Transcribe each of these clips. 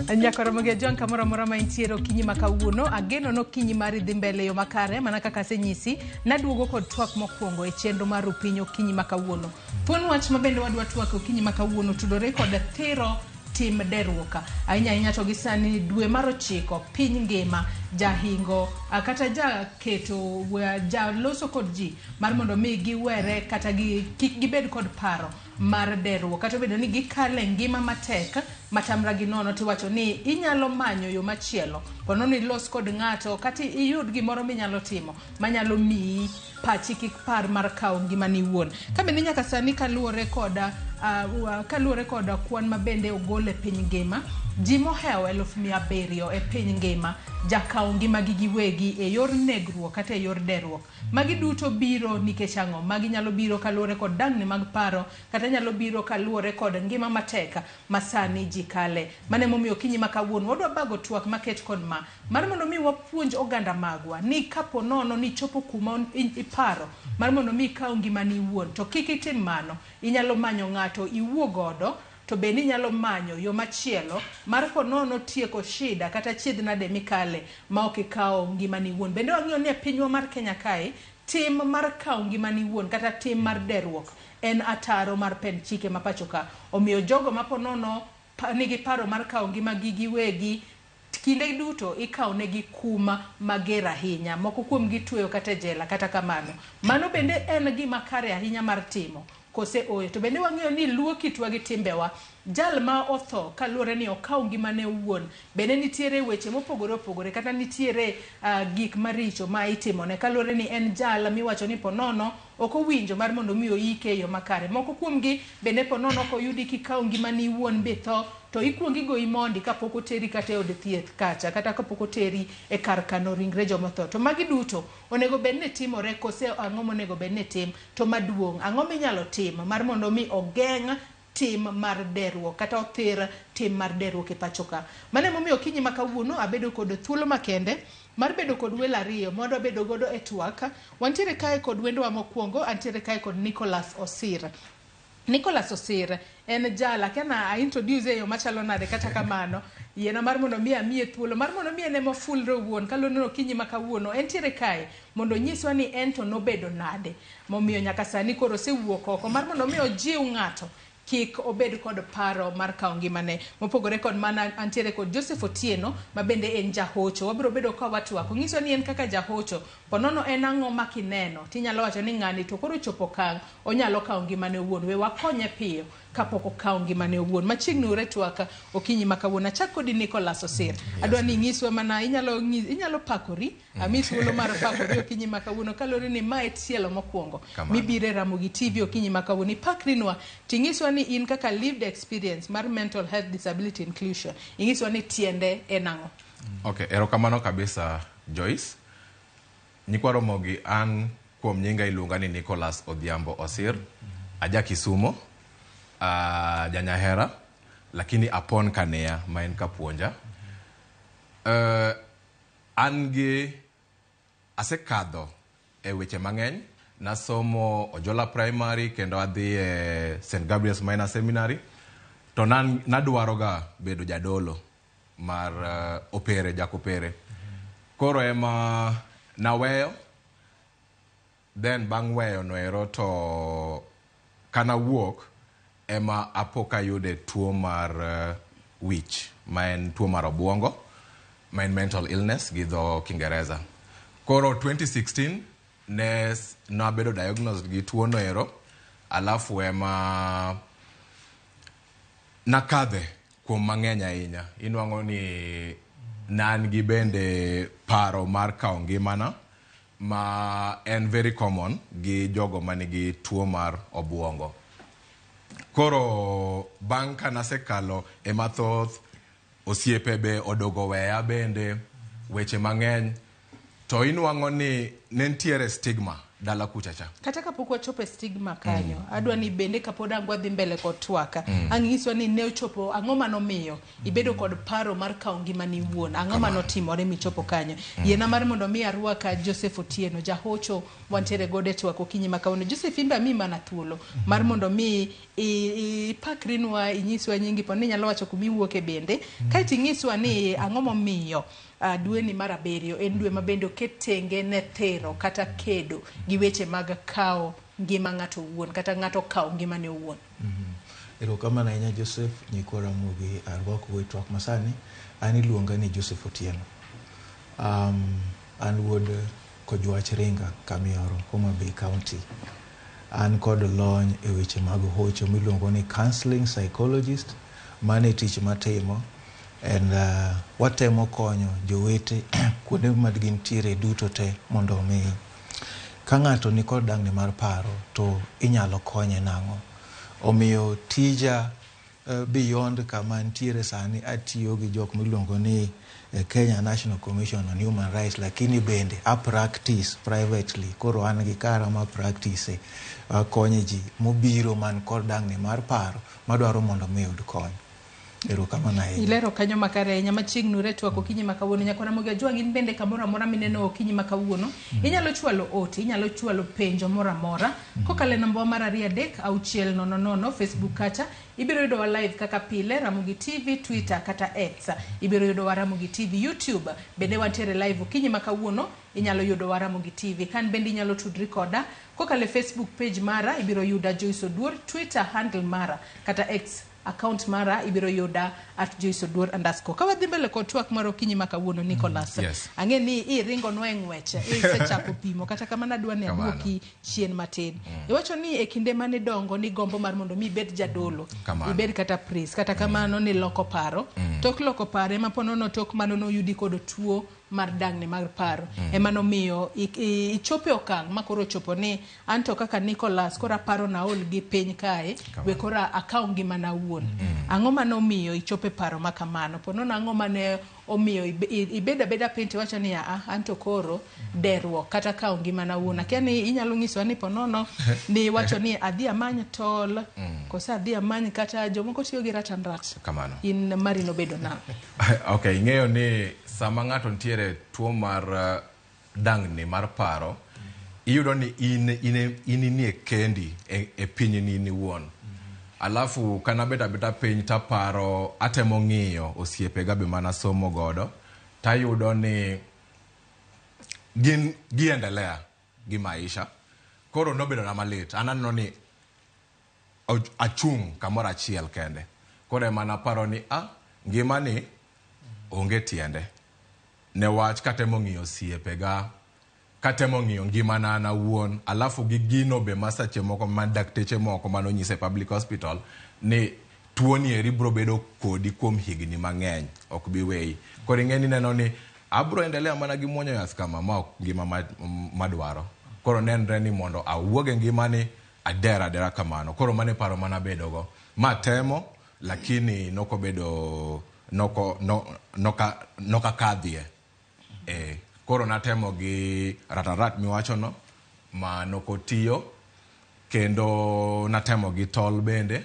Nyakoromogi Ojwang' kamoro amora ma intiere okinyi ma kawuono ageno ni okinyi mari dhi mbele e yo makare mana kaka asenyisi naduogo kod twak mokwongo e chenro mar Rupiny okinyi ma kawuono. Thuon wach ma bende wadwa twak okinyi ma kawuono tudore kod thiro tim deruok ahinya ahinya to gi sani dwe mar ochiko piny ngima jahingo kata jaketo jaloso kod ji mar mondo mi giwere kata gi, kik gibed kod paro mar deruok kata obedo ni gikale ngima matek matamra gi nono tiwacho ni inyalo manyo yo machielo ponono ilos kod ng'ato kata iyud gimoro minyalo timo manyalo miyi pachi kik par mar kawo ngimani iwuon. Ka bende nyaka sani kaluwore kod kaluwore kod kwan ma bende ogol e piny ngima, ji mohewo 700,000 e piny ngima jakawo ngimagi giwegi e yor negruok kata e yor deruok. Magi duto biro nikech ang'o? Magi nyalo biro kaluwore kod dangni mag paro kata nyalo biro kaluwore kod ngima matek ma sani ji kale. Mano emomiyo okinyi ma kawuono wadwa bago twak maket kod ma mar mondo mi wapuonj oganda magwa ni kapo nono ni chopo kuma iparo mar mondo mi ikaw ngimani iwuon to kik itim mano. Inyalo manyo ng'ato iwuo godo to bende inyalo manyo yo machielo mar ponono tieko shida kata chiedh nade mikale ma ok ikawo ngimani iwuon. Bende wang'iyo ni e pinywa mar Kenya kae tim mar kawo ngimani iwuon kata tim mar deruok en ataro mar pend chike ma pacho ka. Omiyo jogo ma ponono nigi paro mar kawo ngimagi giwegi kinde duto ikawo negi kum mager ahinya. Moko kuomgi tweyo kata e jela kata kamano. Mano bende en gima kare ahinya mar timo kose oyo. To bende wang'eyo ni luo kitwa gi timbewa. Jal ma otho kaluwore ni okawo ngimane owuon bende nitiere weche mopogore opogore kata nitiere gik maricho ma itimone kaluwore ni en jal miwacho ni ponono ok owinjo mar mondo mi oike e yo makare. Moko kuomgi bende ponono ok oyudi kikawo ngimani iwuon bitho to ikuongo igoyi mondi kapok oteri kata e od thieth kacha kata kapok oteri e kar kano ringre jomotho. To magi duto onego bed ni timore kose ang'o monego bed ni tim? To maduong' ang'o minyalo tim mar mondo mi ogeng' tim mar deruok kata othir tim mar deruok e pacho ka. Mano emomiyo okinyi ma kawuono abedo kod thuolo makende mar bedo kod welo ariyo ma wadwa bedo godo e twak. Wantiere kae kod wendowa mokwongo, antiere kae kod Nicholas Osir. Nicholas Osir en jal, akia na a introduce e yo machalo nade kata kamano, yiena mar mondo mi amiye thuolo mar mondo mi en ema ofulre owuon kaluwore ni okinyi ma kawuono entiere kae mondo onyiswa ni en to nobedo nade momiyo nyaka sani koro osewuok oko mar mondo mi ojiw ng'ato kik obed kod paro mar kawo ngimane. Mopogore kod mano antiere kod Joseph Otieno ma bende en jahocho. Wabiro bedo ka watwak. Onyiswa ni en kaka jahocho, ponono en ang'o ma kineno tinyalo wacho ni ng'ani to koro ochopo okang' onyalo kawo ngimane owuon. We wakonye piyo kapok okawo ngimane owuon. Machiegni ure twak okinyi ma kawuono. Achak kodi Nicholas Osir. Adwa ni inyiswa mana inyalo pakori. Ami thuolo mar pakori okinyi ma kawuono kaluwore ni mae tielo mokwongo mibiro e Ramogi TV okinyi ma kawuono. Ipakrinwa ting'iswa ni in kaka lived experience mar mental health disability inclusion. Ing'iswa ni tiende en ang'o? Okay, erokamano kabisa Joyce. Nyikwa Ramogi, an kuom nyinga iluonga ni Nicholas Odhiambo Osir. Aja Kisumo, janyahera, lakini apon Kania ma en kapuonja. An gi asekadho e weche mang'eny. Nasomo Ojola Primary kendo adhi e St. Gabriel's Minor Seminary. To nadwaro ga bedo jadolo mar opere, jakopere. Koro ema naweyo. Then bang' weyo noero to kanawuok ema apo kayude tuo mar wich ma en tuo mar obuongo ma en mental illness gi dho Kiingereza. Koro 2016 ne nabedo diagnosed gi tuo noero alafu ema nakadhe kuom mang'eny ahinya. Inwang'o ni nan gi bende paro mar kawo ngimana ma en very common gi jogo manigi tuo mar obuongo. Koro bang' ka nasekalo e mathoth, osiepe be odogo weya bende, weche mang'eny, to inwang'o ni ne nitiere stigma. dala kuchacha. Kata kapok wachopo e stigma kanyo, adwa ni bende kapod ang' wadhi mbele kod twaka, ang' nyiswa ni ne ochopo ang'o manomiyo ibedo kod paro mar kawo ngimani iwuon, ang'o manotimore michopo kanyo. Yiena mar mondo mi arwaka Joseph Otieno, jahocho wantiere godo e twak okinyi ma kawuono. Joseph, in be amiyi mana thuolo mar mondo mi ipakrinwa, inyiswa nyingi, po ni inyalo wacho kuma iwuoke bende, kaeto inyiswa ni ang'o momiyo dweni mar 7 en dwe ma bende oket tenge ne thero kata kedo gi weche mag kawo ngima ng'ato owuon kata ng'ato kawo ngimane owuon. Erokamano ahinya Joseph, nyikwa Ramogi arwakou e twak masani. An iluonga ni Joseph Otieno. An wuod Kojwach Ringa, Kamioro, Homa Bay County. An kod lony e weche mag hocho miluongo ni counseling psychologist. Mano e tich matimo. And watemo konyo jowete kuonde ma gintiere duto te mondo omi ka ng'ato nikod dangni mar paro to inyalo konye nang'o. Omiyo tija beyond kama ntiere sani, atiyo gi jok miluongo ni Kenya National Commission on Human Rights, lakini bende a practice privately. Koro an gi kara ma practice akonyo ji mobiro man kod dangni mar paro madwaro mondo mi oyud kony. Erokamano ahinya. Ilero kanyo makare ahinya. Machiegni ure twak okinyi ma kawuono. Nyakwa Ramogi Ajwang', in bende kamoro amora mineno okinyi ma kawuono, inyalo chwalo ote, inyalo chwalo penjo moro amora kokalo e namba mar 23600. Facebook kacha ibiro yudowa live kaka pile, Ramogi TV, Twitter kata X ibiro yudowa Ramogi TV, YouTube bende wantiere live okinyi ma kawuono, inyalo yudowa Ramogi TV. Kan bende inyalo tudri koda kokalo e Facebook page mara, ibiro yuda Joyce Oduor, Twitter handle mara kata X account mara ibiro yuda @JoyceOduor_. Ka wadhi mbele kod twak mar okinyi ma kawuono, Nicholas, Yes. ang'e ni iringonwa e ng'wech, isechako pimo, kata kamano adwa ni Kamano. aduoki chien matin. Iwacho ni e kinde mane dongo ni gombo mar mondo mi ibed jadolo, Kamano. ibed kata priest, kata kamano niloko paro. Tok loko paro ema ponono tok mano noyudi kod tuo mar dangni mar paro, ema nomiyo ichopo e okang' ma koro ochopo ni anto kaka Nicholas koro aparo naol gi piny kae, we koro akaw ngimana awuon. Ang'o manomiyo ichopo e paro ma kamano? Ponono ang'o mane omiyo ibedo abeda piny tiwacho ni aa, anto koro deruok kata kawo ngimana awuon? Akia ni inyalo nyisowa ni ponono ni iwacho ni adhi amany tol, koso adhi amany kata jomoko tiyo gi ratan rat. Kamano. In mari nobedo nang'o? Okay, ing'eyo ni sama ng'ato nitiere tuo mar dangni mar paro, iyudo ni in inie kendi e pinyni in iwuon. Alafu kanabet abeta piny taparo, atemo ng'iyo osiepega be manasomo godo, tayudo ni gin giendelea gi maisha. Koro nobedo na malit. An aneno ni achung' kamoro achiel kende. Koro ema naparo ni a ngimani onge tiende. Newach katemo ng'iyo osiepega, katemo ng'iyo ngimana an awuon, alafu gi gino be ma seche moko ma dakteche moko manonyisa e public hospital ni tuoni eri biro bedo kodi kuom higni mang'eny, ok bi weyi. Koro ing'e ni neno ni abro endelea mana gi muonyo yath kama ma ok ngima madwaro. Koro nenre ni mondo awuog e ngimani ader adera kamano. Koro mano e paro manabedogo. Matemo, lakini nokobedo noko no, noka nokakadhie. Koro natemo gi ratarat miwachono ma nokotiyo, kendo natemo gi tol bende.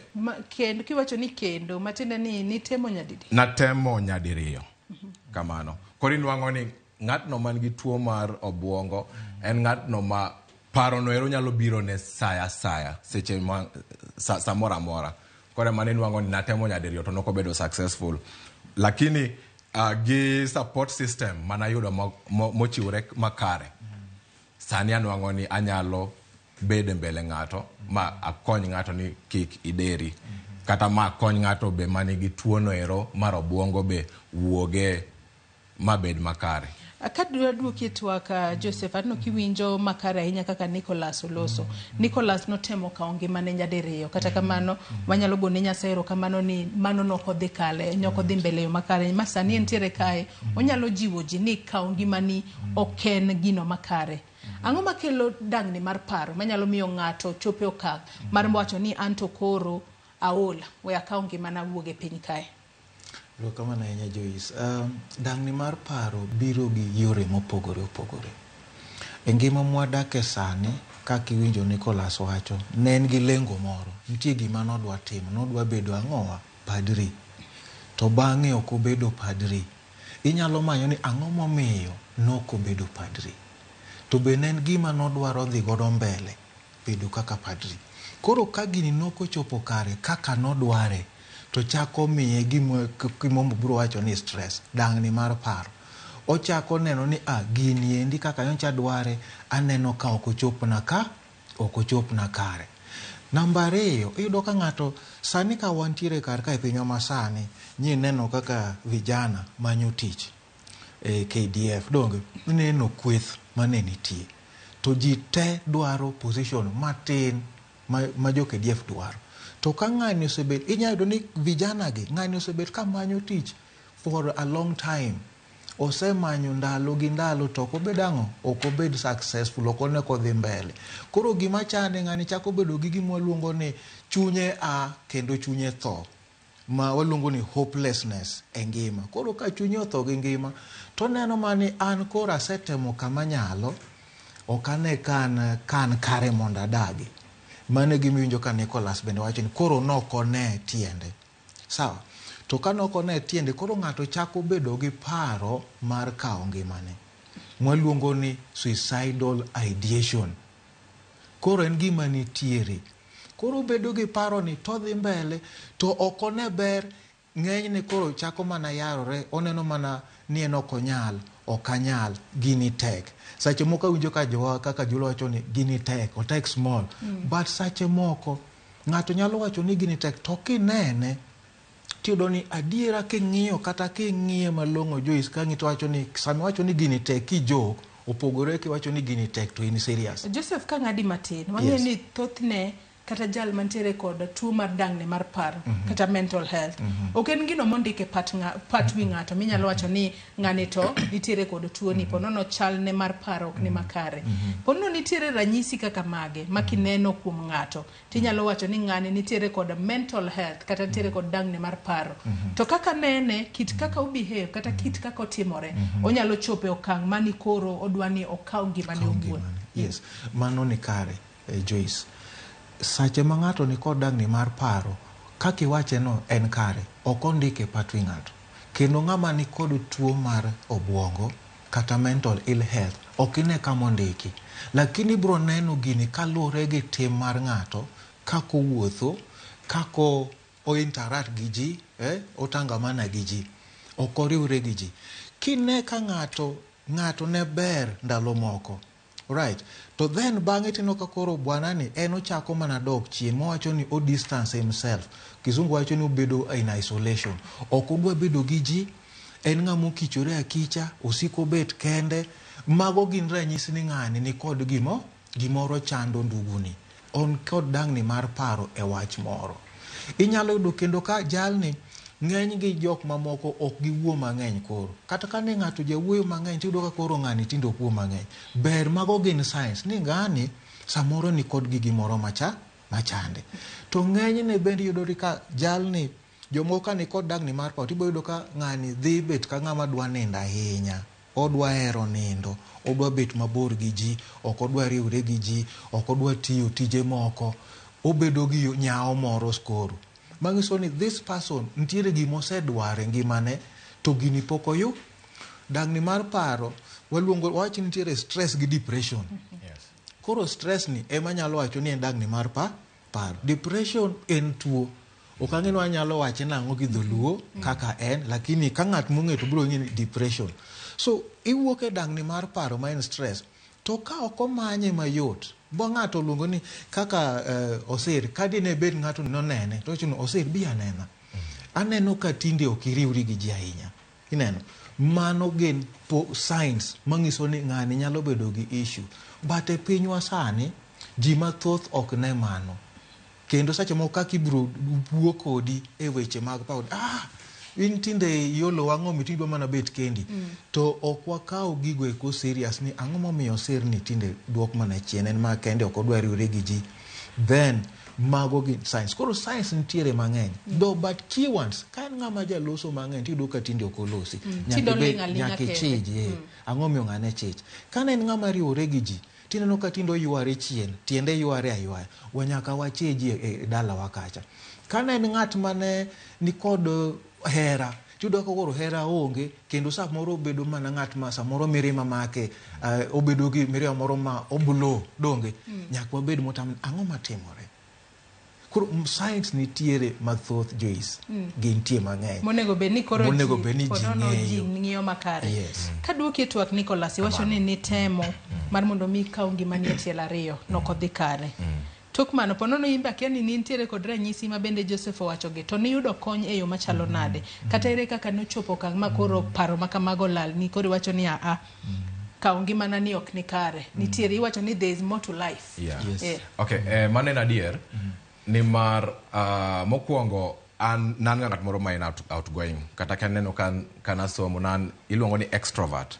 Kendo kiwacho ni kendo, matiende ni nitemo nyadidi? Natemo nyadiriyo. Kamano. Koro inwang'o ni ng'atno man gi tuo mar obuongo en ng'atno ma parono ero nyalo biro ne saya asaya, seche ma samoro amora. Koro ema ninwang'o ni natemo nyadiriyo to nokobedo successful. Lakini gi support system manayudo mochiwore makare, sani anwang'o ni anyalo bedo e mbele ng'ato ma akony ng'ato ni kik ideri, kata ma akony ng'ato be manigi tuono ero mar obuongo be wuoge mabed makare. Ka dwa duoki e twak, Joseph, aneno kiwinjo makare ahinya kaka Nicholas oloso. Nicholas notemo kawo ngimane nyadiriyo. Kata kamano, wanyalo gone Nyasaye erokamano ni mano nokodhi kale, nokodhi mbele e yo makare. Ma sani entiere kae, onyalo jiwo ji ni kawo ngimani ok en gino makare. Ang'o makelo dangni mar paro manyalo miyo ng'ato chopo e okang' mar wacho ni anto koro aol, we akaw ngimana awuog e piny kae? Erokamano ahinya Joyce. Dangni mar paro biro gi yore mopogore opogore. E ngima mwadake sani, kaka iwinjo Nicholas wacho, ne en gi lengo moro. Nitie gima nodwa timo, nodwa bedo ang'owa? Padri. To bang'e ok obedo padri. Inyalo manyo ni ang'o momiyo nok obedo padri. To be ne en gima nodwaro dhi godo mbele, bedo kaka padri. Koro ka gini nokochopo kare kaka nodware, to chako miye gima kimombo biro wacho ni stress, dang'ni mar paro. Ochako neno ni ah, gini endi kaka nyocha dware, aneno ka ok ochopna ka, ok ochopna kare. Namba ariyo, iyudo ka ng'ato sani ka wantiere kar ka e pinywa masani, nyineno kaka vijana manyo tich e KDF, donge ineno kweth mane nitie. To ji te dwaro position matin ma jo KDF dwaro. To ka ng'ani osebet, inyalo yudo ni vijana gi, ng'ani osebet ka manyo tich for a long time. Osemanyo ndalo gi ndalo to ok obed ang'o? Ok obed successful, ok one kodhi mbele. Koro gima chande ng'ani chako bedo gi gima waluongo ni chunye a kendo chunye tho. Ma waluongo ni hopelessness e ngima. Koro ka chunye otho gi ngima, to oneno mana ni an koro asetemo kama anyalo, ok ane ka an kare mondo adagi. Mano e gima iwinjo ka Nicholas bende wacho ni koro nok one tiende. Sawa? To ka nok one tiende, koro ng'ato chako bedo gi paro mar kawo ngimane. Mwaluongo ni suicidal ideation. Koro en gima nitiere. Koro obedo gi paro ni to odhi mbele, to ok one ber, ng'enyne koro chako mana yarore, oneno mana ni en ok onyal, ok anyal, gini tek. Seche moko awinjo ka jowa kaka Jolo wacho ni gini tek, otek small. But seche moko, ng'ato nyalo wacho ni gini tek, to kinene, tiyudo ni adiera king'iyo kata king'iye malong'o Joyce, ka ng'i to wacho ni, sama iwacho ni gini tek kijok, opogore kiwacho ni gini tek to in serious. Joseph, ka ng'adi matin, wang'eyo ni thothne kata jal mantiere kod tuo mar dang'ni mar paro, kata mental health, ok en gino mondike pat wi ng'ato minyalo wacho ni ng'ani to nitiere kod tuo ni, ponono chalne mar paro ok ni makare. Ponono nitiere ranyisi kaka mage ma kineno kuom ng'ato tinyalo wacho ni ng'ani nitiere kod mental health kata nitiere kod dang'ni mar paro. To kaka nene, kit kaka obehave kata kit kaka otimore, onyalo chopo e okang' mani koro odwa ni okaw ngimane owuon. Yes, mano ni kare, Joyce. Sache ma ng'ato ni kod dang'ni mar paro, kaka iwache no en kare, ok ondike pat wi ng'ato. Kendo ng'ama ni kod tuo mar obuongo kata mental ill health, ok ine kama ondiki. Lakini ibiro neno gini kaluwore gi tim mar ng'ato, kaka owuotho, kaka o interact gi ji, otangamana gi ji, ok oriwre gi ji. Kine ka ng'ato ne ber ndalo moko, right? To then bang'e tineno ka koro bwana ni en ochako mana dok chien, mowacho ni o distance himself. Kizungu wacho ni obedo in isolation. Ok odwa bedo gi ji, en ng'ama okichore akicha, osiko bet kende. Mago gin ranyisi ni ng'ani ni kod gimoro chando nduguni. On kod dang'ni mar paro e wach moro. Inyalo yudo kendo ka jalni ng'eny gi jok mamoko ok giwuo mang'eny koro. Kata ka ne ng'ato jawuoyo mang'eny, tiyudo ka koro ng'ani tinde ok wuo mang'eny. Ber, mago gin signs ni ng'ani samoro ni kod gi gimoro machande. To ng'enyne bende iyudo ka jalni, jomoko ka ni kod dang'ni mar paro, tibiro yudo ka ng'ani dhi bet ka ng'ama dwa nindo ahinya. Odwa hero nindo, odwa bet mabor gi ji, ok odwa riwre gi ji, ok odwa tiyo tije moko. Obedo gi nyawo moro koro. Manyiso ni this person nitiere gima osedwaro e ngimane to gini pok oyu. Dang'ni mar paro, waluongo, wawach ni nitiere stress gi depression. Koro stress ni ema nyalo wacho ni en dang'ni mar paro. Depression en tuo. Ok ang'e ni wanyalo wache nang'o gi dholuo kaka en, lakini ka ng'at mong'eyo to biro ng'eyo ni depression. So iwuok e dang'ni mar paro ma en stress, to ka ok omanye mayot, bo ng'ato oluongo ni kaka Osir, ka dine bed ng'ato nonene, to owacho ni Osir bi anena. Aneno ka tinde ok iriwri gi ji ahinya. Ineno? Mano gin signs manyiso ni ng'ani nyalo bedo gi issue. But e pinywa sani, ji mathoth ok ne mano. Kendo seche moko kaka ibiro wuo kodi e weche mag paro, in tinde iolo wang'o mi tinde idwa mana bet kendi. To ok wakaw gigo eko serious ni ang'o momiyo Osir ni tinde duok mana chien, en ma kende ok odwa riwre gi ji. Then mago gin signs. Koro signs nitiere mang'eny. Though but key ones, ka en ng'ama jaloso mang'eny tiyudo ka tinde ok olosi. Tinde oling' aling'a Nyaka kende. ichij, eh. Ang'o momiyo ng'ane chich? Ka ne en ng'ama riwore gi ji, Tineno ka tinde oyware chien, tiende yware aywaya. Wanyaka wacheji e dalawa kacha. Kane en ng'at mane nikod hera, tiyudo ka koro hera onge, kendo samoro obedo mana ng'at ma samoro mirima make, obedo gi mirima moro ma oblo, donge? Nyaka wabed motang' ang'o matimore. Koro science nitiere mathoth, Joyce, gintie mang'eny. Monego bed ni koro Monego bed ni ji ponono ji ng'eyo. ng'iyo makare. Yes. Kaduoki e twak Nicholas, iwacho ni nitemo mar mondo mi ikaw ngimani e tielo ariyo, nokodhi kare. Tok mano, ponono in be akia ni nintiere kod ranyisi ma bende Joseph owachogi, to niyudo kony e yo machalo nade? Kata ere kaka nochopo okang' ma koro paro ma kamago olalni, koro iwacho ni aa, kaw ngimana ni ok ni kare. Nitiere, iwacho ni there is more to life. Yeah. Yes. Yeah. Okay, mano en adier. Nimar mokwongo an nan ga ng'at moro ma en outgoing kata ka aneno ka nasomo nan iluongo ni extrovert.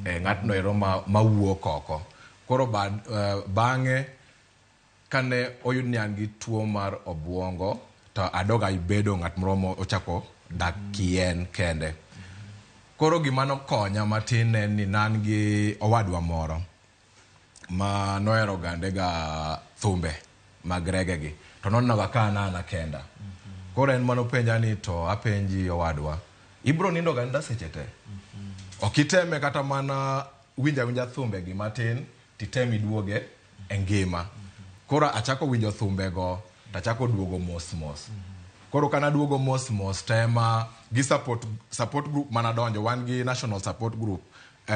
Ng'atno ero ma wuok oko. Koro bang'e kane oyud ni an gi tuo mar obuongo to adog abedo ng'at moro ma ochako dak kien kende. Koro gima nokonya matin en ni nan gi owadwa moro ma nohero gande ga thumbe mag reggae gi to noneno ga ka an ana kenda. Koro en manopenja ni to apenji owadwa, ibro nindo ga ninda seche te? Ok iteme kata mana winjo awinja thumbe gi matin titem iduoge e ngima. Koro achako winjo thumbe go tachako duogo mos mos. Koro kana duogo mos mos tema gi support group manadonjo, wan gi national support group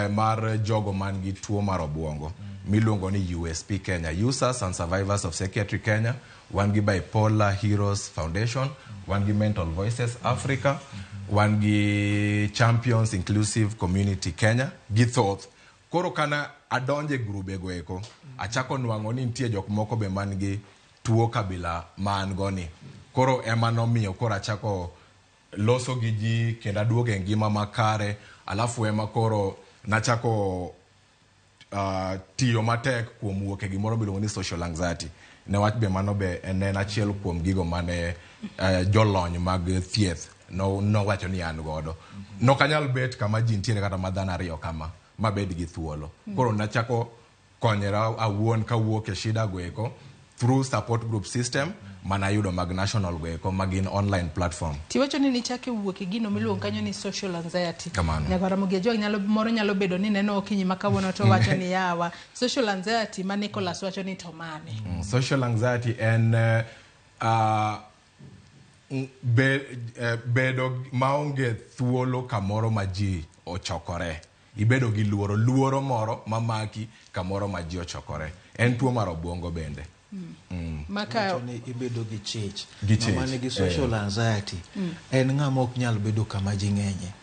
mar jogo man gi tuo mar obuongo miluongo ni USP Kenya, Users and Survivors of Psychiatry Kenya. Wan gi Bipolar Heroes Foundation, wan gi Mental Voices Africa, wan gi Champions Inclusive Community Kenya gi thoth. Koro kana adonje grube go eko, achako nwang'o ni nitie jok moko be man gi tuo kabila ma an go ni. Koro ema nomiyo koro achako loso gi ji kendo aduogo e ngima makare. Alafu ema koro nachako tiyo matek kuom wuok e gimoro miluongo ni social anxiety. Newach be mano be en achiel kuom gigo mane jolony mag thieth nowacho ni an godo. Nok anyal bet kama ji nitiere kata ma dhano ariyo kama mabed gi thuolo. Koro nachako konyora awuon kawuok e shida go eko through support group system manayudo mag national go eko magin online platform. Tiwacho ni nichake wuok e gino miluongo kanyo ni social anxiety. Kamano. Nyaka Ramogi Ajwang' moro nyalo bedo ni neno okinyi ma kawuono to wacho ni yawa social anxiety ma Nicholas wacho ni to mane. Social anxiety en bedo maonge thuolo kamoro ma ji ochokore. Ibedo gi luoro, luoro moro mamaki kamoro ma ji ochokore. En tuo mar obuongo bende. Maka Wacho ni ibedo gi chich. Gi chich, Ng'ama nigi social anxiety en ng'ama ok nyal bedo kama ji ng'enye.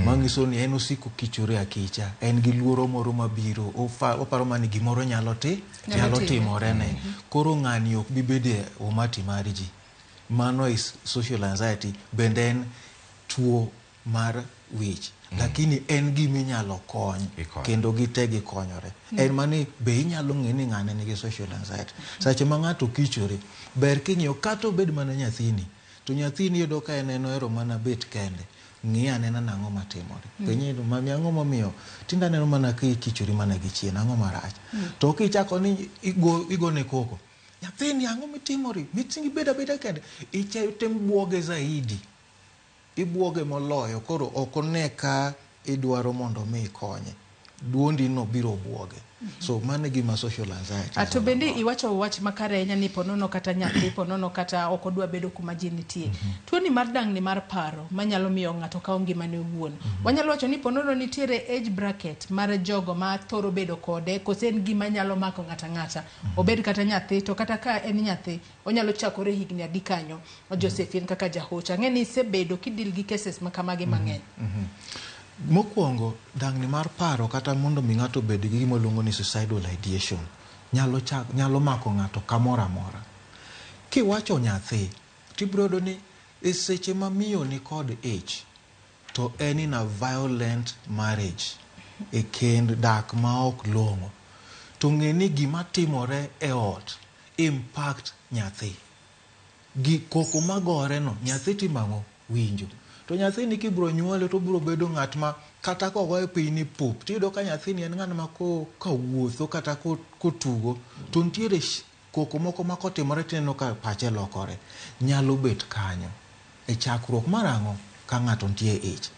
Manyiso ni en osiko kichore akicha, en gi luoro moro mabiro, oparo mana ni gimoro nyalo Nyalo nyalo timore. timore ne. Koro ng'ani ok bi bedo e umati mar ji. Mano is social anxiety, bende en tuo mar wich. Lakini en gima inyalo kony, Ikony. kendo gite gikonyore. En mani be inyalo ng'e ni ng'ane nigi social anxiety. Seche ma ng'ato kichore, ber king'iyo kata obed mana nyathini, to nyathini iyudo ka en ohero mana bet kende. Ng'i anena nang'o matimore. Penje ni, mami ang'o momiyo tinde aneno mana ka ikichori mana gi chien, ang'o marach? To kichako ni igone koko, nyathini ang'o mitimori? Mitingi bed abeda kende. Item buoge zaidi. Ibuoge moloyo, koro ok one ka idwaro mondo mi ikonye. Duondi no biro buoge. So mano e gima social anxiety is To all bende about. iwacho wach makare ahinya ni ponono kata nyathi, ponono kata ok odwa bedo kuma ji nitie. Tuoni mar dang'ni mar paro manyalo miyo ng'ato kaw ngimane owuon. Wanyalo wacho ni ponono nitiere age bracket mar jogo ma thoro bedo kode, kose en gima nyalo mako ng'ato ang'ata. Obed kata nyathi, to kata ka en nyathi, onyalo chakore higni adi kanyo. Josephine kaka jahocha, ang'e ni isebedo kidil gi cases ma kamagi mang'eny. Mokwongo, dang'ni mar paro kata mondo mi ng'ato obed gi gima iluongo ni suicidal ideation nyalo mako ng'ato kamoro amora. Kiwacho nyathi, tibiro yudo ni e seche ma miyo ni kod ich, to en in a violent marriage, e kend dak ma ok long'o. To ng'e ni gima timore e ot impact nyathi. Gi koko magore no, nyathi timo ang'o? Winjo. To nyathini kibiro nyuole to obiro bedo ng'at ma kata kogoye piny ni pup, tiyudo ka nyathini en ng'at ma kawuotho kata kotugo to nitiere koko moko ma kotimore tineno ka pache lokore. Nyalo bet kanyo e chakruok mar ang'o ka ng'ato nitie e ich.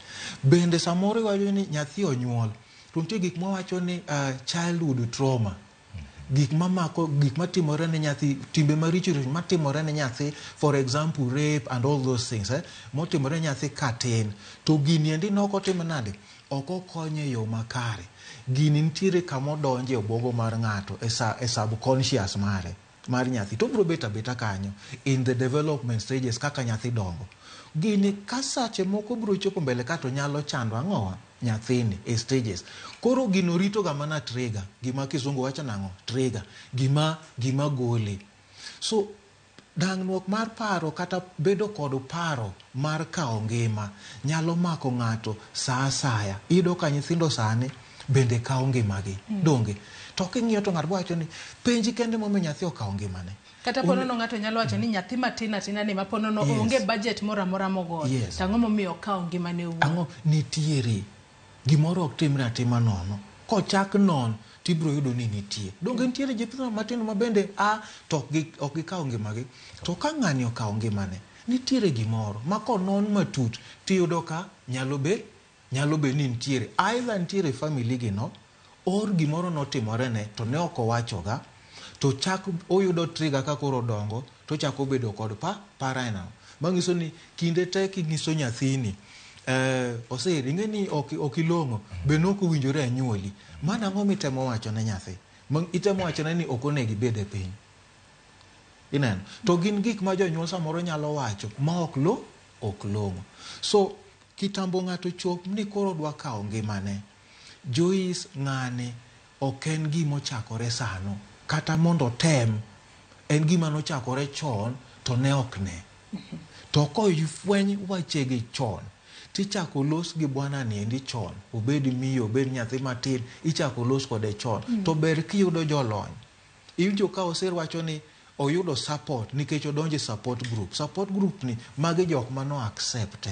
Bende samoro iwacho ni nyathi onyuol to nitie gik mawacho ni childhood trauma. Gik mamako, gik matimore ne nyathi, timbe maricho matimore ne nyathi, for example rape and all those things, motimore ne nyathi katin. To gini endi nok otim nade? Ok okonye e yo makare. Gini nitiere kama odonje e obwongo mar ng'ato, e subconscious mare, mar nyathi. To obiro bet abeta kanyo in the development stages kaka nyathi dongo. Gini ka sache moko biro chopo mbele ka to nyalo chando ang'owa? Nyathini e stages. Koro gino rito ga mana trigger, gima kizungu wacho nang'o? Trigger, gima gole. So dang'ruok mar paro kata bedo kod paro mar kawo ngima nyalo mako ng'ato sa asaya. Iyudo ka nyithindo sani bende kawo ngimagi. Donge? To king'iyo to ng'ato wacho ni penji kende momiyo nyathi okawo ngimane. Kata ponono ng'ato nyalo wacho ni nyathi matin atina ni ma ponono onge budget moro amora mogoyo. To ang'o momiyo okawo ngimane owuon? Ang'o nitiere? Gimoro ok timre atima nono. Kochak non tibiro yudo ni nitie. Donge nitiere nyithindo matindo ma bende a to ok gikawo ngimagi. To ka ng'ani okawo ngimane, nitiere gimoro ma konon matut tiyudo ka nyalo be ni nitiere. Either nitiere family gi no, or gimoro notimore ne to ne ok owachoga, to chak oyudo trigger ka koro odongo to chako bedo kod parano. Manyiso ni kinde te kinyiso nyathini, osir, ing'e ni ok ilong'o, be nok owinjore anyuoli. Mano ang'o mitemo wacho ne nyathi? Itemo wacho ne ni ok onego ibed e piny. Ineno? To gin gik ma jonyuol samoro nyalo wacho ma ok long'o. So kitambo ng'ato chop ni koro dwa kawo ngimane, Joyce ng'ane ok en gima ochakore sano, kata mondo otem, en gima nochakore chon to ne ok ne. To koifweny wachegi chon, tichako los gi bwana ni endi chon, obed miyo, obed nyathi matin, ichako los kode chon. To ber kiyudo jolony. Iwinjo ka Osir wacho ni oyudo support nikech odonjo e support group. Support group ni magi jok mano accept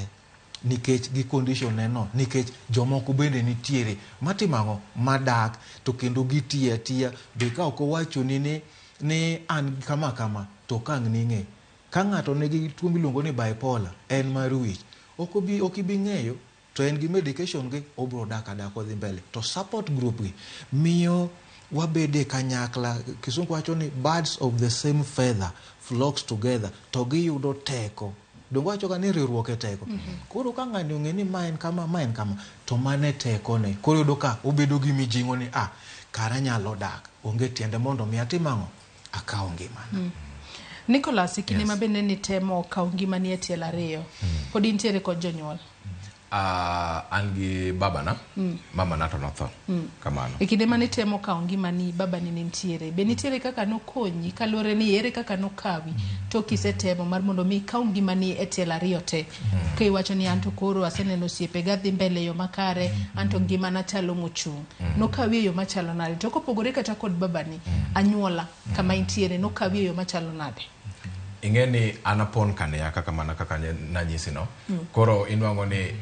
nikech gi condition ne no, nikech jomoko bende nitiere matimo ang'o, madak to kendo gitiyo atiya. Be ka ok owachoni ni an kama kama, to ka ang' ning'e. Ka ng'ato nigi tuo miluongo ni bipolar, en mar wich, ok ibi ng'eyo, to en gi medication gi, obiro dak adaka odhi mbele. To support group gi miyo wabede kanyakla. Kisungu wacho ni birds of the same feather flocks together, to giyudo teko. Donge wacho ga ni riwruok e teko. Koro ka ng'ani ong'e ni ma en kama, ma en kama, to mano e tekone. Koro iyudo ka obedo gi mijing'o ni kara anyalo dak, onge tiende mondo mi atim ang'o, akaw ngimana. Nicholas, e kinde ma bende nitemo kawo ngimani e tielo ariyo, pod intiere kod jonyuol? An gi babana, mamana to notho. Kamano. E kinde mane itemo kawo ngimani, babani ne nitiere. Be nitiere kaka nokonyi, kaluwore ni ere kaka nokawi, to kisetemo mar mondo mi ikaw ngimani e tielo ariyo te. Ka iwacho ni anto koro aseneno osiepega dhi mbele e yo makare, anto ngimana chalo mochung'. Nokawi e yo machalo nade? To kopogore kata kod babani, anyuola kama intiere, nokawi e yo machalo nade? Ing'e ni an apon kaniya kaka mana kaka nanyisi no. Koro inwang'o ni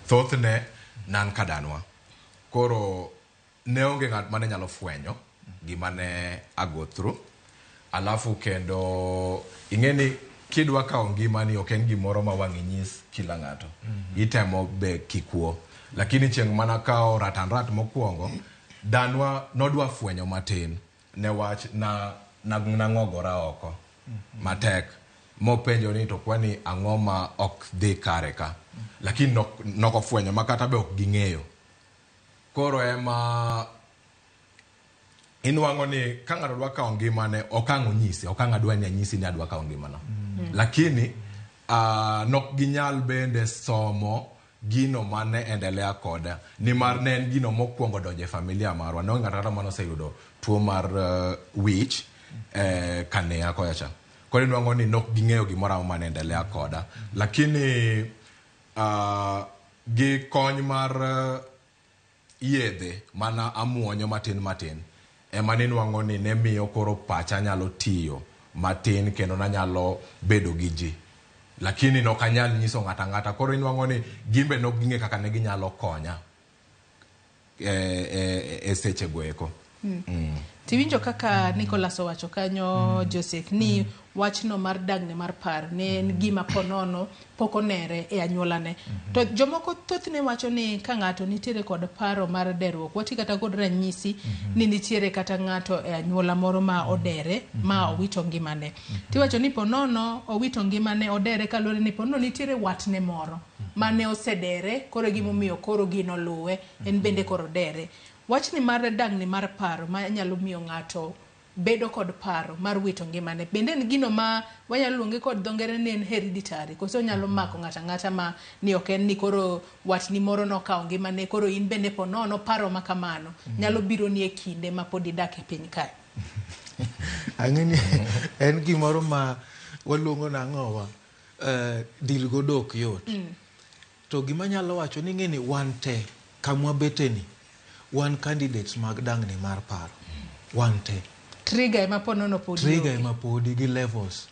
thothne nan kadanwa. Koro ne onge ng'at mane nyalo fwenyo gima ne a go through. Alafu kendo ing'e ni kidwa kawo ngimani ok en gimoro ma wang' inyis kila ng'ato. Itemo be kikuo. Lakini chieng' mana kawo ratan rat mokwongo, danwa nodwa fwenyo matin ne wach na nang'ogora oko matek. Mopenjo ni to kwani ang'o ma ok dhi kare ka. Lakini nok ofwenyo ma kata be ok ging'eyo. Koro ema inwang'o ni ka ng'ato dwa kawo ngimane, ok ang' onyisi, ok ang' adwa ni anyisi ni adwa kawo ngimana. Lakini nok ginyal bende somo gino mane endelea koda, nimar ne en gino mokwongo donjo e familia marwa. Ne onge ng'ato kata mane oseyudo tuo mar wich kaniya kocha cha. Koro inwang'o ni nok ging'eyo gimoro amora mane endelea koda. Lakini gi kony mar yedhe mana amuonyo matin matin, ema ninwang'o ni ne miyo koro pacha nyalo tiyo matin kendo nanyalo bedo gi ji. Lakini nok anyal nyiso ng'ato ang'ata. Koro inwang'o ni gimbe nok ging'e kaka ne ginyalo konya e seche go eko. Tiwinjo kaka Nicholas owacho kanyo, Joseph, ni wachno mar dang'ni mar paro ne en gima ponono pok onere e anyuolane. To jomoko thothne wacho ni ka ng'ato nitiere kod paro mar deruok, wati kata kod ranyisi ni nitiere kata ng'ato e anyuola moro ma odere ma owito ngimane. Tiwacho ni ponono owito ngimane, odere kaluwore ni ponono nitiere watne moro mane osedere, koro e gimomiyo koro gino luwe, en bende koro odere. Wachni mar dang'ni mar paro ma nyalo miyo ng'ato bedo kod paro mar wito ngimane, bende en gino ma wanyalo luonge kod dho ngere ni en hereditary, koso onyalo mako ng'ato ang'ata ma ni ok en ni koro watni moro nokawo ngimane, koro in bende ponono paro ma kamano nyalo bironi e kinde ma pod idak e piny kae? Ang'e ni en gimoro ma waluongo nang'owa, deal godo ok yot. To gima nyalo wacho ni, ng'e ni wan te kamwabete ni wan candidates mag dang'ni mar paro, wan te. Trigger ema ponono pod trigger onge. Ema podi gi levels.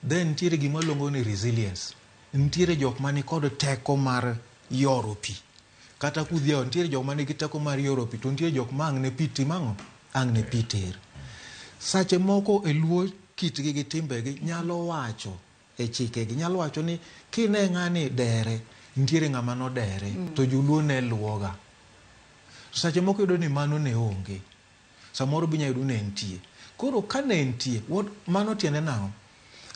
Then nitiere gima waluongo ni resilience. Nitiere jok mani kod teko mar yoro pi kata kudhiawo, nitiere jok manigi teko mar yoro pi, to nitiere jok ma ang' ne pi tim ang'o, ang' ne pi ter. Sache moko e Luo kitgi gi timbegi nyalo wacho e chikegi, nyalo wacho ni kine ng'ani dere, nitiere ng'ama nodere, to joluo ne luwoga. Sache moko iyudo ni mano ne onge, samoro be inya yudo ni entie. Koro ka ne entie, mano tiende nang'o?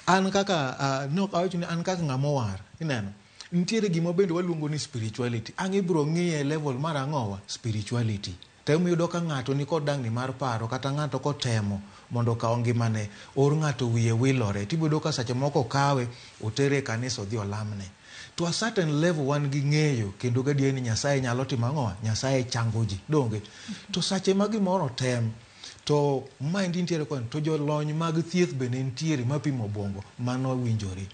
An kaka nok awacho ni an kaka ng'ama owar, ineno nitiere gima bende waluongo ni spirituality. Ang' ibiro ng'iye e level mar ang'owa, spirituality. Tem yudo ka ng'ato nikod dang'ni mar paro, kata ng'ato kotemo mondo okaw ngimane, or ng'ato wiye wilore, tibiro ka seche moko okawe otere e kanisa, odhi olamne. To a certain level wan gi ng'eyo kendo gadier ni Nyasaye nyalo timo ang'owa, Nyasaye chango ji, donge? To sache ma gimoro otem, to maendi nitiere koni, to jolony mag thieth bende nitiere mapimo obwongo, mano winjore.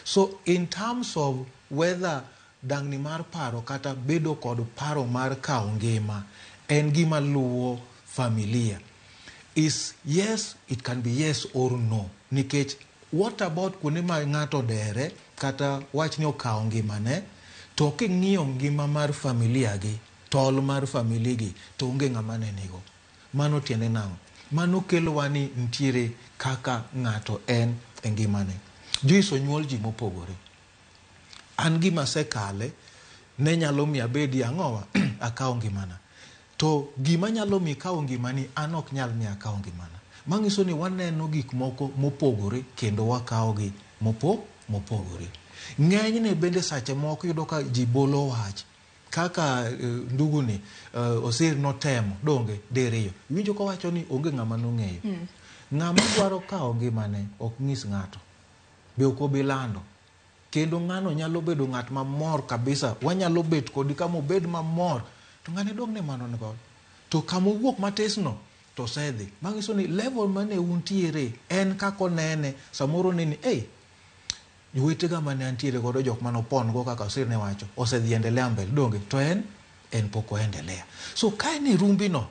So in terms of whether dang'ni mar paro kata bedo kod paro mar kawo ngima en gima luwo familia, is yes, it can be yes or no. Nikech what about kuonde ma ng'ato odere kata wach ni okawo ngimane, to king'iyo ngima mar familia gi, tol mar family gi, to onge ng'ama ne nigo. Mano tiende nang'o? Mano kelowa ni nitiere kaka ng'ato en e ngimane. Joyce, onyuol ji mopogore. An gima asekale ne nyalo miyo abedi ang'owa, akawo ngimana. To gima nyalo miyo ikawo ngimani, an ok nyal miyo akawo ngimana. Manyiso ni waneno gik moko mopogore kendo wakawogi mopogore. Ng'enyne bende sache moko iyudo ka ji bolo wach kaka ndugu ni Osir notemo, donge, diriyo. Iwinjo kowacho ni onge ng'ama nong'eyo. Ng'ama dwaro kawo ngimane ok nyis ng'ato. Be ok obi lando. Kendo ng'ano nyalo bedo ng'at mamor kabisa. Wanyalo bet kodi kama obed mamor. To ng'ane dong' ne mano ni godo. To kama owuok matis no, to osedhi. Manyiso ni level mane untiere en kaka onene, samoro oneni, ei, jowetega mane antiere godo, jok mane opon go kaka Osir ne wacho, osedhi endelea mbele, donge? To en pok oendelea. So ka en e rumbi no,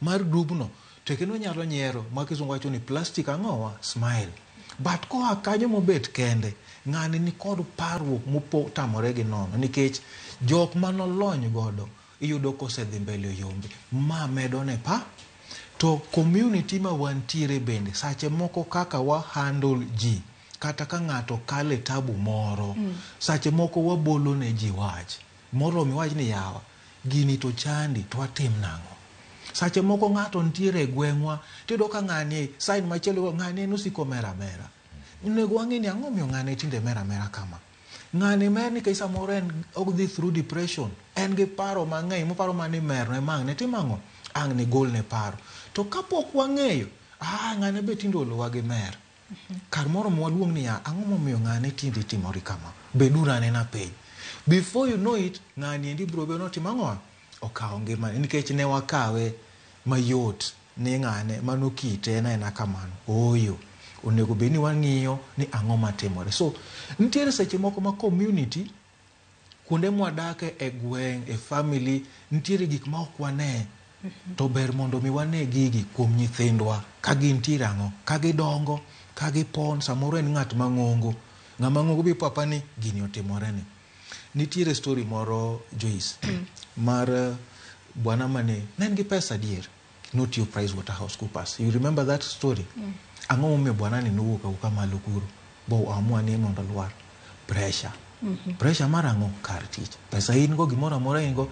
mar grubno, to kendo onyalo nyiero, ma kisungu wacho ni plastic ang'owa, smile. But koa kanyo mobet kende, ng'ani nikod parruok motamore gi nono, nikech jok manolony godo iyudo kosedhi mbele oyombe. Ma medo ne pa. To community ma wantiere bende, sache moko kaka wa handle ji, kata ka ng'ato kale tabu moro, sache moko wabolo ne ji wach. Moromo iwach ni yawa, gini to chandi, to watim nang'o? Sache moko ng'ato nitiere e gweng'wa, tiyudo ka ng'ani, sign machielo, ng'ani en osiko mer amera. Onego wang'e ni ang'o miyo ng'ani tinde mer amera kama. Ng'ani mer nikech samoro en odhi through depression, en gi paro mang'eny, moparo mana ni mer no ema ang' ne tim ang'o? Ang' ne golne paro. To kapok wang'eyo, ah, ng'ane be tinde olowa gi mer. Kar moro mwaluong niya, ang'o momiyo ng'ane tinde timore kama? Beduru anena piny. Before you know it, ng'ani endi biro bedo notimo ang'o? Okawo ngimane nikech ne wakawe mayot ni ng'ane mano kite en aena kamano. Ooyo. Onego bed ni wang'iyo ni ang'o matimore. So, nitiere seche moko ma community, kuonde mwadake e gweng', e family, nitiere gik ma ok wane. To ber mondo mi wane gigi kuom nyithindwa ka gintiere ang'o, ka gidongo, ka gipon, samoro en ng'at mang'ongo. Ng'ama ng'ongo bi papa ni gini otimore ni. Nitiere story moro Joyce mar bwana mane ne en gi pesa adier notiyo Price Waterhouse Coopers. You remember that story? Ang'o momiyo bwana ni nowuok awuoka malo kuro bo amua ni mondo olwar? Pressure. Pressure mar ang'o? Kar tich. Pesa in go, gimoro amora in go.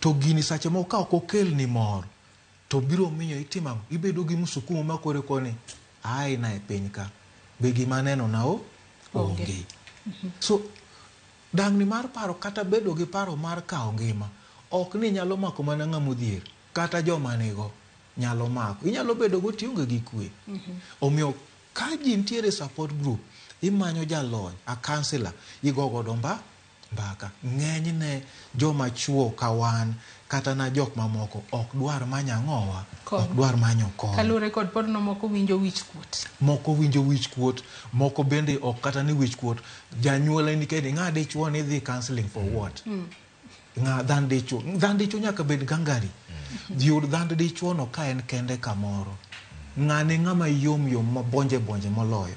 To gini sache moko ka ok okelni mor, to biro miyo itimo ang'o? Ibedo gi msukumo ma kore koni, ae na e piny ka. Be gima aneno na o? Onge. Onge. So, dang'ni mar paro kata bedo gi paro mar kawo ngima, ok ni nyalo mako mana ng'ama odhier, kata joma nigo nyalo mako. Inyalo bedo go tionge gi kwe. Omiyo ka ji nitiere support group, imanyo jalony, a counselor, igo godo mbaka. Ng'enyne joma chuo ka wan, kata na jok mamoko, ok dwar manyo ang'owa, Kony. ok dwar manyo kony. Kaluwore kod podno moko winjo wich kuot. Moko winjo wich kuot, moko bende ok kata ni wich kuot. Janyuol en nikech ng'a dichuo ni dhi counseling for what? Ng'a dhan dichuo. Dhan dichuo nyaka bed gangari. Yud dhand dichuo no ka en kende kamoro. Ng'ane ng'ama yom yom ma bonje bonje moloyo.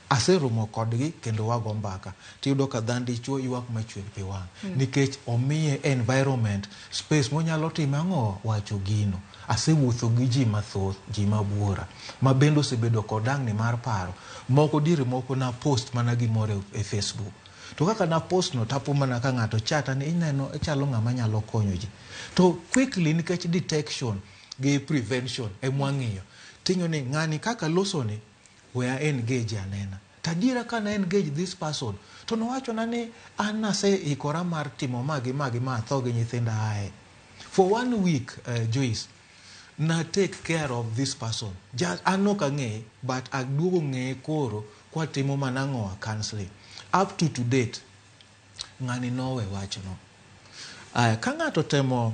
Aseromo kodgi kendo wago mbaka. Tiyudo ka dhan dichuo ywak machwer pi wang'. Nikech omiye environment, space monyalo timo ang'o? Wacho gino. Asewuotho gi ji mathoth, ji mabuora, ma bende osebedo kod dang'ni mar paro. Moko diere moko na post mana gimoro e Facebook. To kaka na post no tapo mana ka ng'ato chata ni ineno ichalo ng'ama nyalo konyo ji. To quickly nikech detection gi prevention emwang'iyo. Ting'o ni ng'ani kaka loso ni, we a engage anena. Tadiera ka na engage this person, to nowachona ni an naseikora mar timo ma gi ma gi ma atho gi nyithinda ae. For 1 week, Joyce, na take care of this person. Just, an ok ang'eye, but aduogo ng'eye koro kwatimo mana ang'owa counseling. Up to date, ng'ani nowe wachno. Aya, ka ng'ato temo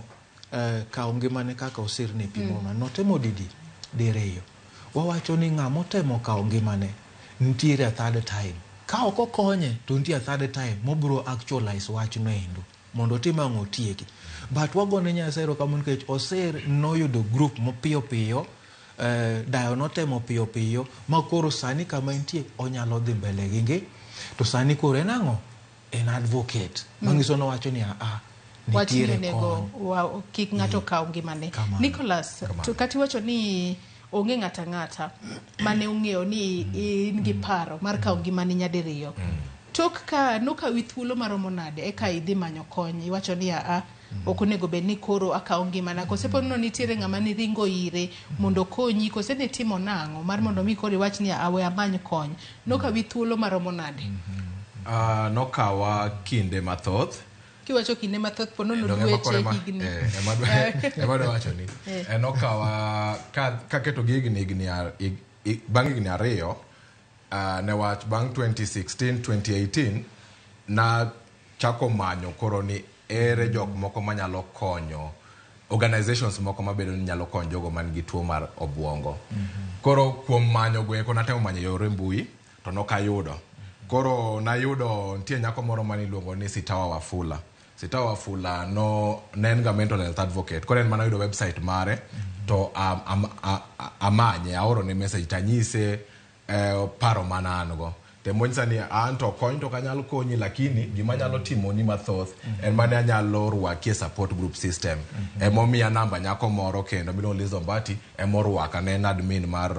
kawo ngimane kaka osirne pimo, notemo didi diriyo. Wawacho ni ng'ama otemo kawo ngimane nitiere a third time. Ka ok okonye to nitie a third time mobiro actualize wachno endo mondo otim ang'o otieki. But wagone Nyasaye erokamano nikech Osir noyudo group mapiyo piyo, dayo notemo piyo piyo ma koro sani kama entie onyalo dhi mbele gi ngi. To sani koro en ang'o? En advocate. Manyiso nowacho ni a Wach ni nitiere onego kony. kik ng'ato kaw ngimane. Kamano. Nicholas, to kata iwacho ni onge ng'ato ang'ata mane ong'eyo ni in gi paro mar kawo ngimani nyadiriyo. Tok ka nokawi thuolo maromo nade eka idhi manyo kony, iwacho ni aa ok onego bed ni koro akawo ngimana, kose pod no nitiere ng'ama niringo ire mondo okonyi, kose nitimo nang'o mar mondo mi koro iwach ni aa we amany kony. Nokawi thuolo maromo nade? Nokawa kinde mathoth. Kiwacho kinde mathoth po nono Donge ema koro dweche, higni. Ema dwa wacho ni. Nokawa kaketo gi higni, higni bang' higni 2, newach bang' 2016, 2018, na chako manyo koro ni ere jok moko manyalo konyo, organizations moko mabedo ni nyalo konyo jogo man gi tuo mar obuongo. Koro kuom manyo goeko natemo manyo yore mbui to nokayudo. Koro nayudo nitie nyako moro mane iluongo ni Sitawa Wafula. Sitawa Wafula no ne en ga mental health advocate. Koro en mana yudo website mare to amanye, aoro ne message tanyise paro mana an go. Temo nyisa ni an to kony to ok anyal konyi, lakini gima anyalo timoni mathoth en mane anyalo rwaki e support group system. Emomiya namba nyako moro kendo miluongo Liz Ombati, emorwaka, ne en admin mar